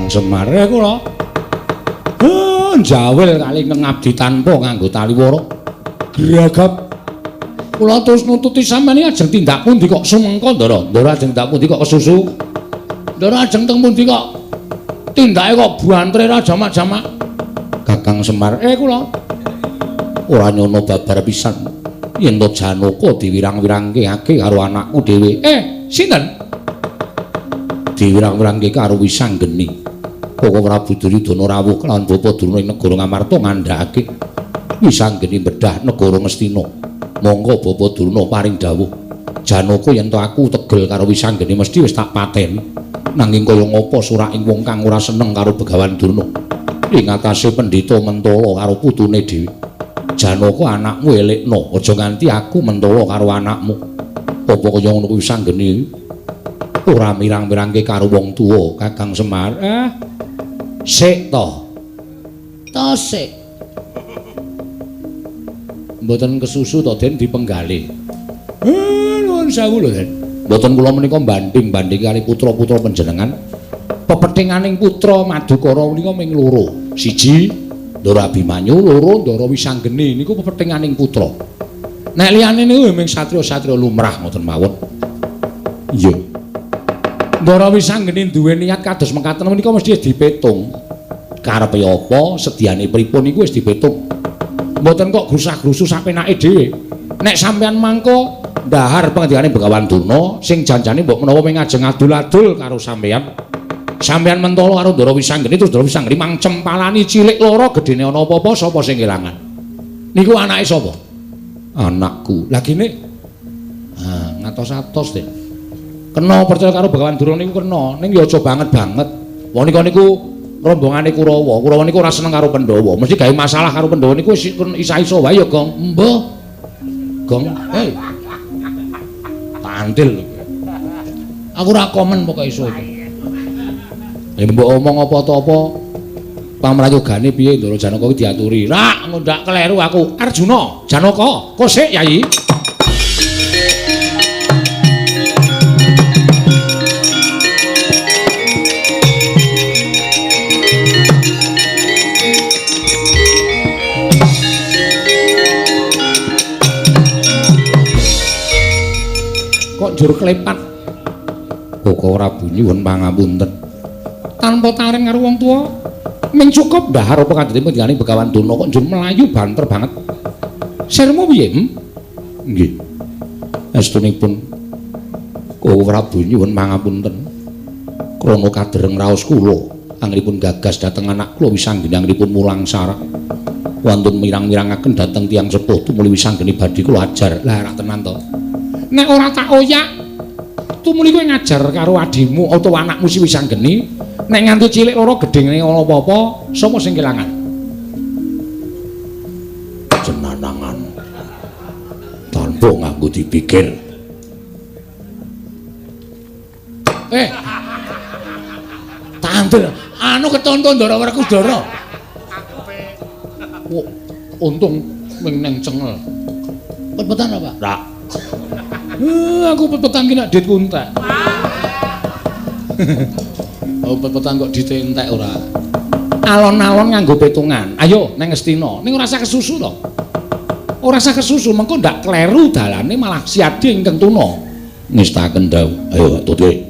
Semar kula. Jawil kali ngabdi tanpa nganggo taliwara. Gragap. Kula terus nututi sampeyan ajeng tindak pundi kok sumengko, Ndara? Ndara ajeng tindak pundi kok kesusu? Ndara ajeng teng pundi kok? Tindake kok buantre ra jamak-jamak. Kakang Semar, kula ora nyono babar pisan. Yen to Janaka diwirang-wirangke karo anakku dhewe. Sinten? Diwirang-wirangke karo Wisanggeni. Koko Prabu Duryudana rawuh kelawan Bapa Durna ing negara Ngamarta ngandhakake Wisanggeni bedah negara Ngastina. Monggo Bapa Durna paring dawuh. Janaka yen to aku tegel karo Wisanggeni mesti wis tak pateni. Nanging kaya ngapa suraking wong kang ora seneng karo Begawan Durna. Ing atase pendhita mentala karo putune dhewe. Janaka anakmu elekno, aja nganti aku mentala karo anakmu. Apa kaya ngono kuwi Wisanggeni ora mirang-mirangke karo wong tuwa, Kakang Semar. Sik to. To sik. Mboten kesusu to Den dipenggalih. Nuwun sewu lho Den. Mboten kula menika banding-banding kali putra-putra panjenengan. Pepethinganing putra Madukara menika ming loro. Siji Ndara Abimanyu, loro Ndara Wisanggeni niku pepethinganing putra. Nek liyane niku ming satriya-satriya lumrah ngoten mawon. Iya. Ndara Wisanggeni duwe niat kados mekaten menika mesti dipetung. Karepe apa, sediane pripun niku wis dipetung. Mboten kok grusah-grusu sapenake dhewe. Nek sampeyan mangko ndahar pengendikane Begawan Durna sing janjane mbok menawa mung ngajeng adul-adul karo sampeyan. Sampeyan mentala karo Ndara Wisanggeni terus Ndara Wisanggeni mang cempalani cilik loro gedene ana apa-apa sapa sing kelangan. Niku anake sapa? Anakku. Lah gene ngatos-atos deh. Kena percaya karo Begawan Durna niku kena, ning ya aja banget-banget. Wong nika niku rombongane Kurawa. Kurawa niku ora seneng karo Pandhawa. Mesti gawe masalah karo Pandhawa niku wis isa-isa wae ya, Gong. Mbah. Gong, hei. Tantil. Aku ora komen pokoke iso iki. Ya mbok omong apa ta apa pamrayogane piye Ndara Janaka iki diaturi. Rak ngundak kleru aku. Arjuna, Janaka, kosik Yai. Kok njur klepat? Kok ora nyuwun pangapunten. Tanpa taren karo wong tuwa, ming cukup ndahar apa kandhane penjenengane Begawan Durna kok njur mlayu banter banget. Sirmu piye? Nggih. Estunipun Koko Prabu nyuwun pangapunten. Krana kadereng raos kula, anggenipun gagas dhateng anak kula Wisanggeni anggenipun mulang sarak. Wonten mirang-mirangaken dhateng tiyang sepuh tumuli Wisanggeni badhe kula ajar. Lah rak tenan to. Nek ora tak oyak tumuli kowe ngajar karo adimu utawa anakmu si Wisanggeni, nek nganti cilik loro gedhene ana apa-apa, sapa sing kelangan? Jenanangan. Tanpa nganggo dipikir. Tandel, anu ketonton Ndara Werkudara. Oh, untung ming neng cengel. Pet-petan apa? Rak. Aku pet-petan ki nek ditku entek. Oh, pet-petan kok dite entek ora. Alon-alon nganggo petungan. Ayo neng Ngastina. Ning ora usah kesusu to. Ora usah kesusu, mengko ndak kleru dalane malah siadi ingkang tuna. Ngestaken dawuh. Ayo tutke.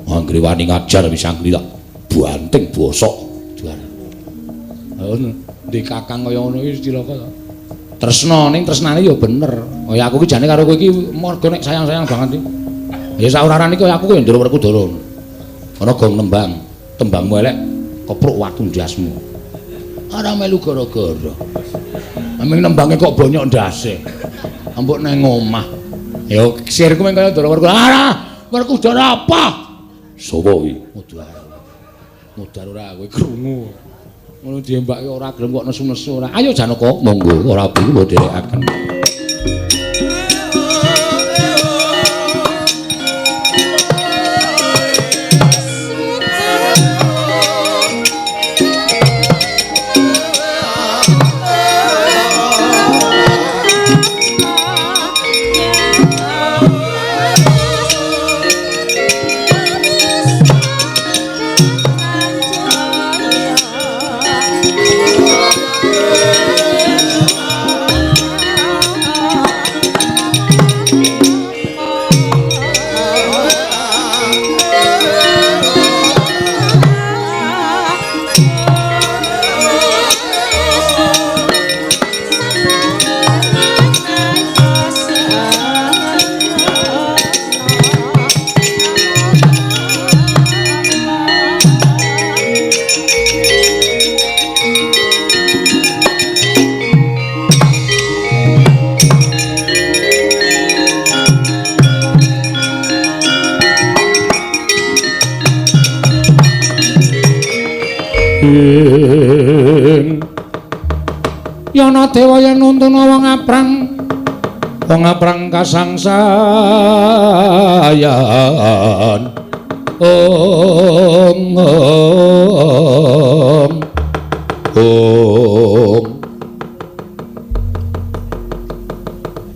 Anggere wani ngajar Wisanggeni tak banting bosok. Duar. Ayo ndek kakang kaya ngono iki cilaka to. Tresna ning tresnane ya bener. Kaya aku ki jane karo kowe iki mergo nek sayang-sayang banget iki. Ya saurarane kaya aku kowe Ndara Werkudara. Ana gong nembang, tembangmu elek kepruk watu ndasmu. Ora melu gara-gara. Aming nembange kok bonyok ndase. Ambok nang omah. Ya sirku mung kaya Ndara Werkudara. Ora, Werkudara apa? Sapa kuwi? Mudar. Mudar ora kowe krungu. Ngono diembake ora gelem kok nesu-nesu ora. Ayo Janaka, monggo ora kula dherekaken. Oh, Ing Yana dewa yen nuntuna wong aprang kasangsayan. Om om om.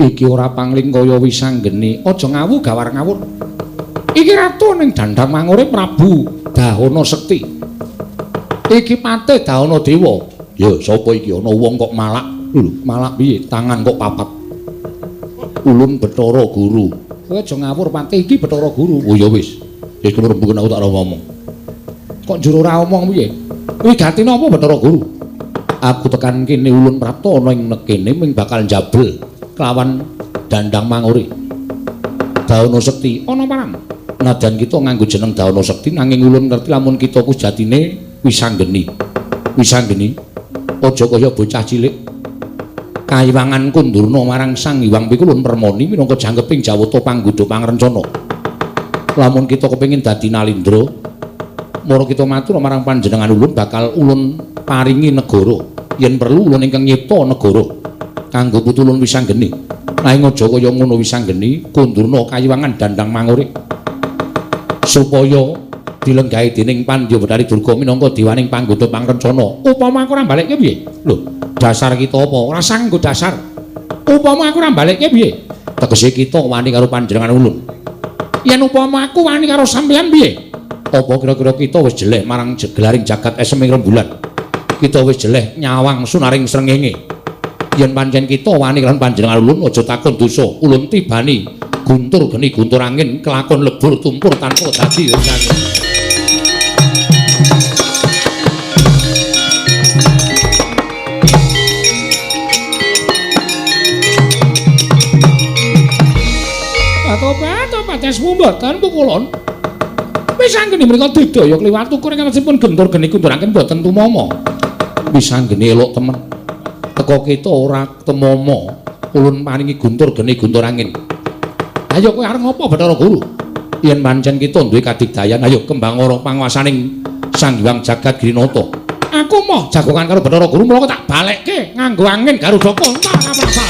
Iki ora pangling kaya Wisanggeni, aja ngawu gawar ngawur. Iki ratu ning dandang mangure Prabu Dahana Sekti. Iki patih Dahana Dewa. Ya sapa iki ana wong kok malak? Lho, malak piye? Tangan kok papat. Ulun Bathara Guru. Kowe aja ngawur patih, iki Bathara Guru. Oh ya wis. Wis kula rembuken aku tak ora ngomong. Kok njur ora omong piye? Kuwi gati napa Bathara Guru? Aku tekan kene ulun prapta ana ing nekene ming bakal njabel kelawan dandang mangure. Dahana Sekti ana parang. Najan kita nganggo jeneng Dahana Sekti nanging ulun ngerti lamun kita ku jatine Wisanggeni. Wisanggeni aja kaya bocah cilik. Kayiwangan Kundurna marang Sang Hyang Pikulun Permoni minangka jangkeping jawata panggodha pangrencana. Lamun kita kepengin dadi nalindra, mara kita matur marang panjenengan ulun bakal ulun paringi negara. Yen perlu ulun ingkang nyipta negara kanggo putu ulun Wisanggeni. Nanging aja kaya ngono Wisanggeni, Kundurna kayiwangan dandang mangure supaya dilenggahi dening Pandya Bathari Durga minangka dewaning panggodha pangrencana. Upama aku ora balekke piye? Lho, dasar kita apa? Ora sanggo dasar. Upama aku ora balekke piye? Tegese kita wani karo panjenengan ulun. Yen upama aku wani karo sampeyan piye? Apa kira-kira kita wis jeleh marang gelaring jagat esem ing rembulan? Kita wis jeleh nyawang sunaring srengenge. Yen pancen kita wani karo panjenengan ulun aja takon dosa. Ulun tibani guntur geni guntur angin kelakon lebur tumpur tanpa dadi urusan. Atopatesmu mboten pukulun. Wisanggeni mriku didaya kliwat ukur ingkang dipun gentur geni guntur angin mboten tumama. Wisanggeni elok temen. Teko kita ora temama. Ulun paringi guntur geni guntur angin. Ayo kowe arep ngopo Bathara Guru? Yen pancen kita duwe kadigdayan, ayo kembang ora panguwasaning Sang Hyang Jagat Girinata. Aku moh jagongan karo Bathara Guru mula tak balekke nganggo angin Garuda kontal kapal.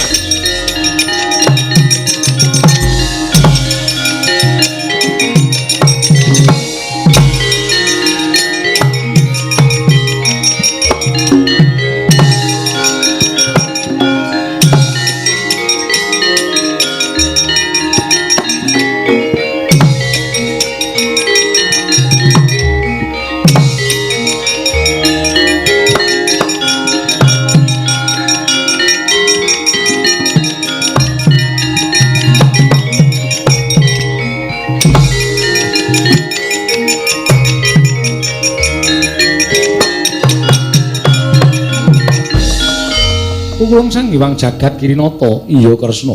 Pukulung Sang Hyang Jagat Girinata, iya Kresna.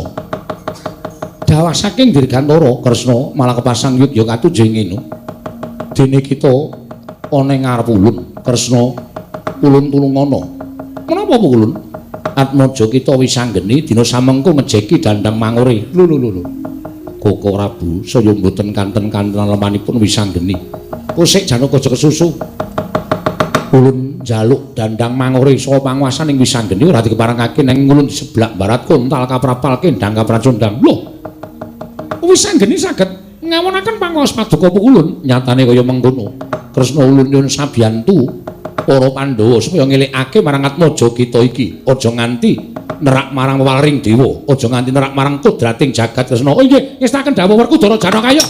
Dawah saking Dirgantara Kresna malah kepasang yut ya katuju ngene. Dene kita ana ing ngarep ulun Kresna, ulun tulungana. Menapa Pukulun? Atmaja kita Wisanggeni dina samengko ngejeki dandang mangure. Lho lho lho. Koko Prabu saya mboten kanten-kantenan lemanipun Wisanggeni. Kusik Janaka aja kesusu. Ulun njaluk dandang mangure saka panguwasaning Wisanggeni ora dikeparengake nang ulun di sebelah barat kontal kaprapal kendang kapracondang. Lho. Wisanggeni saged ngawonaken panguwas paduka Pukulun, nyatane kaya mengkono. Kresna ulun nyuwun sabiyantu para Pandhawa supaya ngelingake marang atmaja kita iki, aja nganti nerak marang wewaring dewa, aja nganti nerak marang kodrating jagat Kresna. Oh inggih, ngestaken dawuh Werkudara Janaka ya.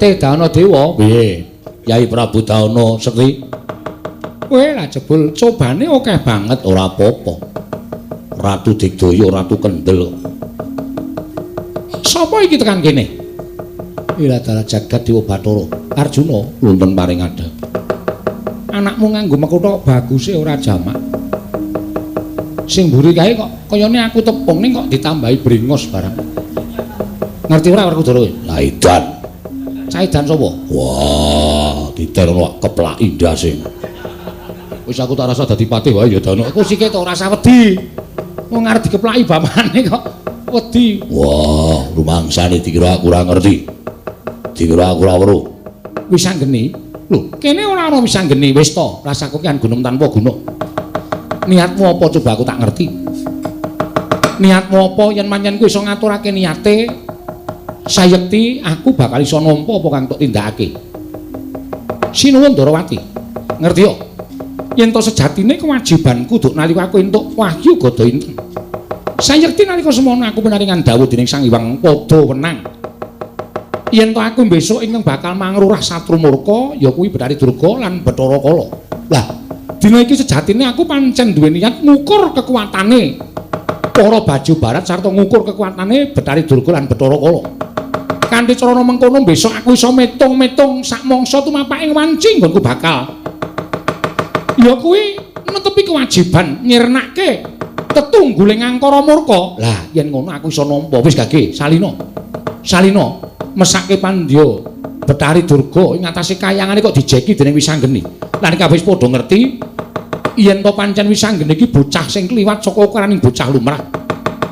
Patih Dana Dewa. Piye? Yai Prabu Dana Sekti. Kowe lah jebul cobane akeh banget. Ora apa-apa. Ratu Digdaya, Ratu Kendel. Sapa iki tekan kene? Ila dalah jagat Dewa Bathara Arjuna lunten paring adhep. Anakmu nganggo mekutha baguse ora jamak. Sing mburi kae kok kayane aku tepung ning kok ditambahi brengos barang. Ngerti ora Werkudara kowe? Lah edan. Cah edan sapa? Wah, diterno keplak ndase. Wis aku tak rasa dadi patih wae ya Dana. Aku sike to ora usah wedi. Wong arep dikeplaki bapakne kok wedi. Wah, rumangsane dikira aku ora ngerti. Dikira aku ora weruh. Wis anggeni. Lho, kene ora ana wis anggeni wis to. Rasaku ki gunung tanpa gunung. Niatmu apa coba aku tak ngerti. Niatmu apa yen pancen kowe iso ngaturake niate, sayekti aku bakal iso nampa apa kang tok tindakake. Sinuwun Ndarawati. Ngerti yo? Yen to sejatine kewajibanku duk nalika aku entuk wahyu gada inten. Sayekti nalika semono aku pinaringan dawuh dening Sang Hyang Padha Wenang. Yen to aku besok ingkang bakal mangrurah Satru Murka ya kuwi Bathari Durga lan Bathara Kala. Lah, dina iki sejatine aku pancen duwe niat ngukur kekuatane para baju barat sarta ngukur kekuatane Bathari Durga lan Bathara Kala. Kanthi carana mengkono besok aku iso metung-metung sak mangsa tumapake wanci nggonku bakal. Ya kuwi netepi kewajiban nyirnake tetungguling angkara murka. Lah, yen ngono aku iso nampa. Wis gage, salina. Salina mesake pandya Bathari Durga ing atase kayangane kok dijeki dening Wisanggeni. Lan kabeh wis padha ngerti yen to pancen Wisanggeni iki bocah sing kliwat saka ukuraning bocah lumrah.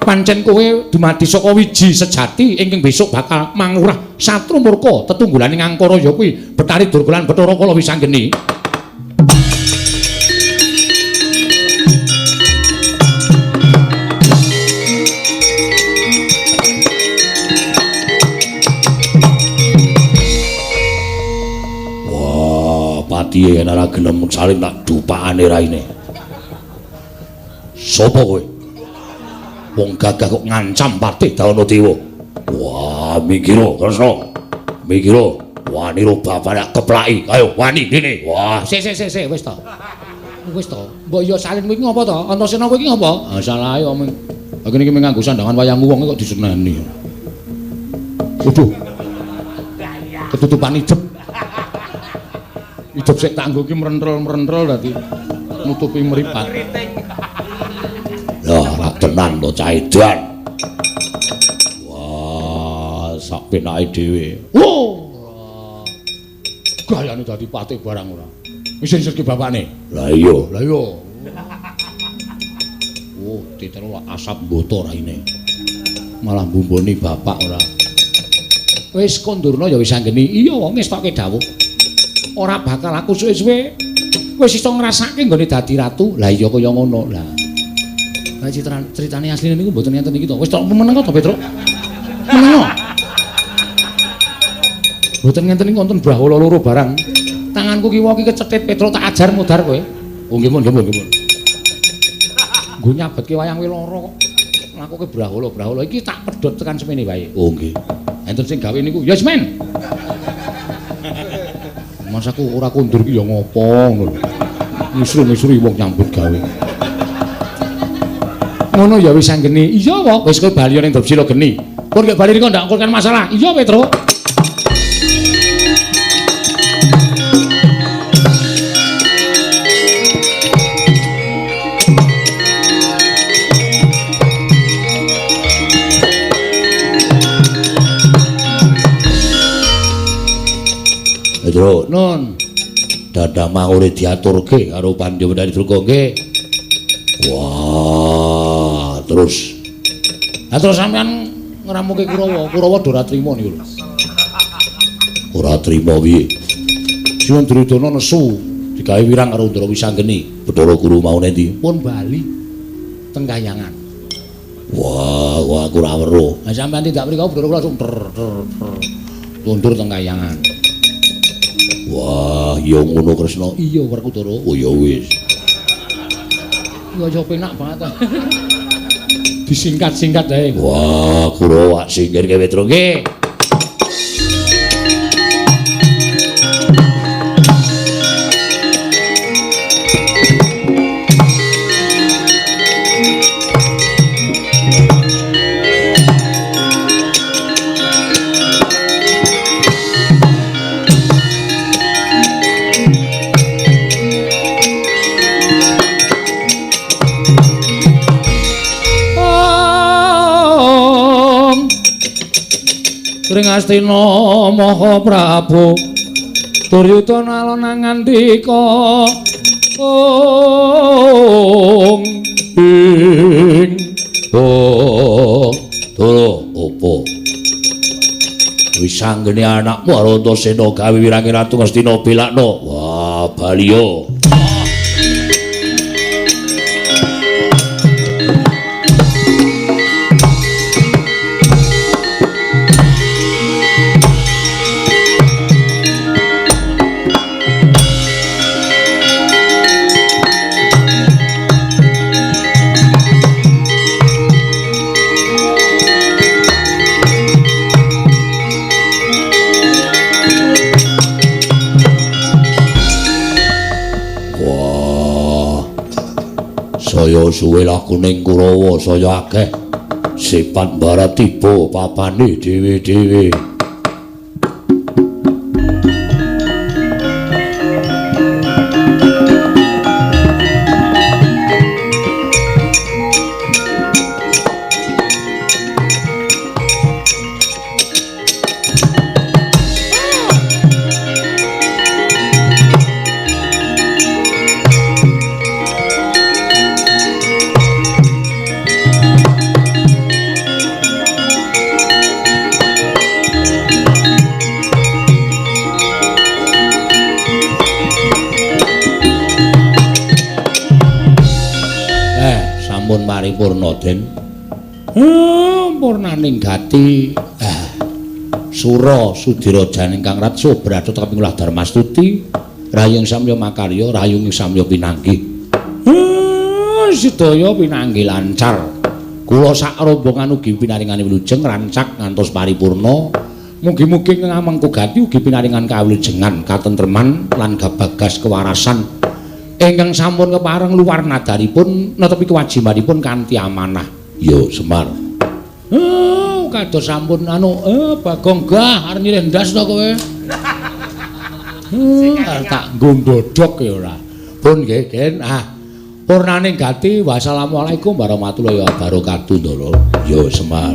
Pancen kowe dumadi saka wiji sejati ingkang besok bakal mangrurah Satru Murka tetunggulaning angkara ya kuwi Bathari Durga lan Bathara Kala Wisanggeni. Wah, patihe yen ora gelem saling tak dupakane raine. Sopo kowe? Wong gagah kok ngancam Patih Dana Dewa. Wah, mikira Kresna. Mikira wani ro bapak tak keplaki. Ayo wani dene. Wah, sik sik sik sik wis to. Wis to. Mbok yo salin kowe iki ngopo to? Antasena kowe iki ngopo? Ah, salahe omong. Lah kene iki nganggo sandangan wayang wong kok diseneni. Waduh. Ketutupan idep. Idep sik tak nggo iki mrentrel-mrentrel dadi nutupi mripat. Lah, ora tenan to cah edan. Wah, sak penake dhewe. Oh. Gayane dadi patih barang ora. Wis sirke bapakne. Lah iya, lah iya. Oh, titeno asap mboto raine. Malah mbumboni bapak ora. Wis kondurna ya wis anggeni. Iya wong ngestokke dawuh. Ora bakal aku suwe-suwe wis iso ngrasake nggone dadi ratu. Lah iya kaya ngono lah. Lah critane asline niku mboten ngenten iki to. Wis tok meneng to, Petruk. Meneng. Mboten ngenten iki wonten brahala loro barang. Tanganku kiwa iki kecethit Petruk tak ajar mudhar kowe. Oh nggih mun, nggih mun, nggih mun. Nggo nyabetke wayang kowe lara kok. Nglakuke brahala-brahala iki tak pedhot tekan semene wae. Oh nggih. Enten sing gawe niku, "Yes men." Mas aku ora kondur iki ya ngopo ngono lho. Ngisru-ngisru wong nyambut gawe. Ngono ya wis anggeni. Iya wae, wis kowe bali ning Drupsila geni. Pun nek bali riko ndak ngkulkan masalah. Iya Petruk. Petruk, nun. Dadang mangure diaturke karo Pandya Bathari Durga nggih. Wah, terus. Lah terus sampean ngramuke Kurawa, Kurawa do ora trima niku lho. Ora trima piye? Sinuwun Duryudana nesu digawe wirang karo Ndara Wisanggeni. Bathara Guru mau nendi? Pun bali teng kayangan. Wah, wah aku ora weruh. Lah sampean tindak mriku Bathara kula langsung ter ter ter. Mundur teng kayangan. Wah, ya ngono Kresna. Iya Werkudara. Oh ya wis. Ya ya penak banget. Disingkat-singkat ae. Wah, Kurawa singkirke Petruk nggih. Ring Astina Maha Prabu Duryudana alon ngandika ong ing ong Dara apa wis anggene anakmu karo Antasena gawe wirange Ratu Ngastina belakno. Wah, baliyo. Saya suwe lakuning Kurawa saya akeh sipat barat tiba papane dhewe-dhewe. Sampun paripurna Den. Purnaning gati. Sura Sudirajan ingkang ratsa bratha kaping ulah Darmastuti, Rahayung Samya Makarya, Rahayung Samya pinanggih. Sedaya pinanggih lancar. Kula sak rombongan ugi pinaringane wilujeng rancak ngantos paripurna. Mugi-mugi ngamengku gati ugi pinaringan kawilujengan, katentreman lan gabagas kewarasan. Ingkang sampun kepareng luar nadaripun netepi kewajibanipun kanthi amanah. Yo Semar. Kados sampun anu Bagong gah arep nyilih ndas to kowe. Tak nggo ndodhok ya ora. Pun nggih, Den. Ah. Purnaning gati, wassalamualaikum warahmatullahi wabarakatuh, Ndara. Yo Semar.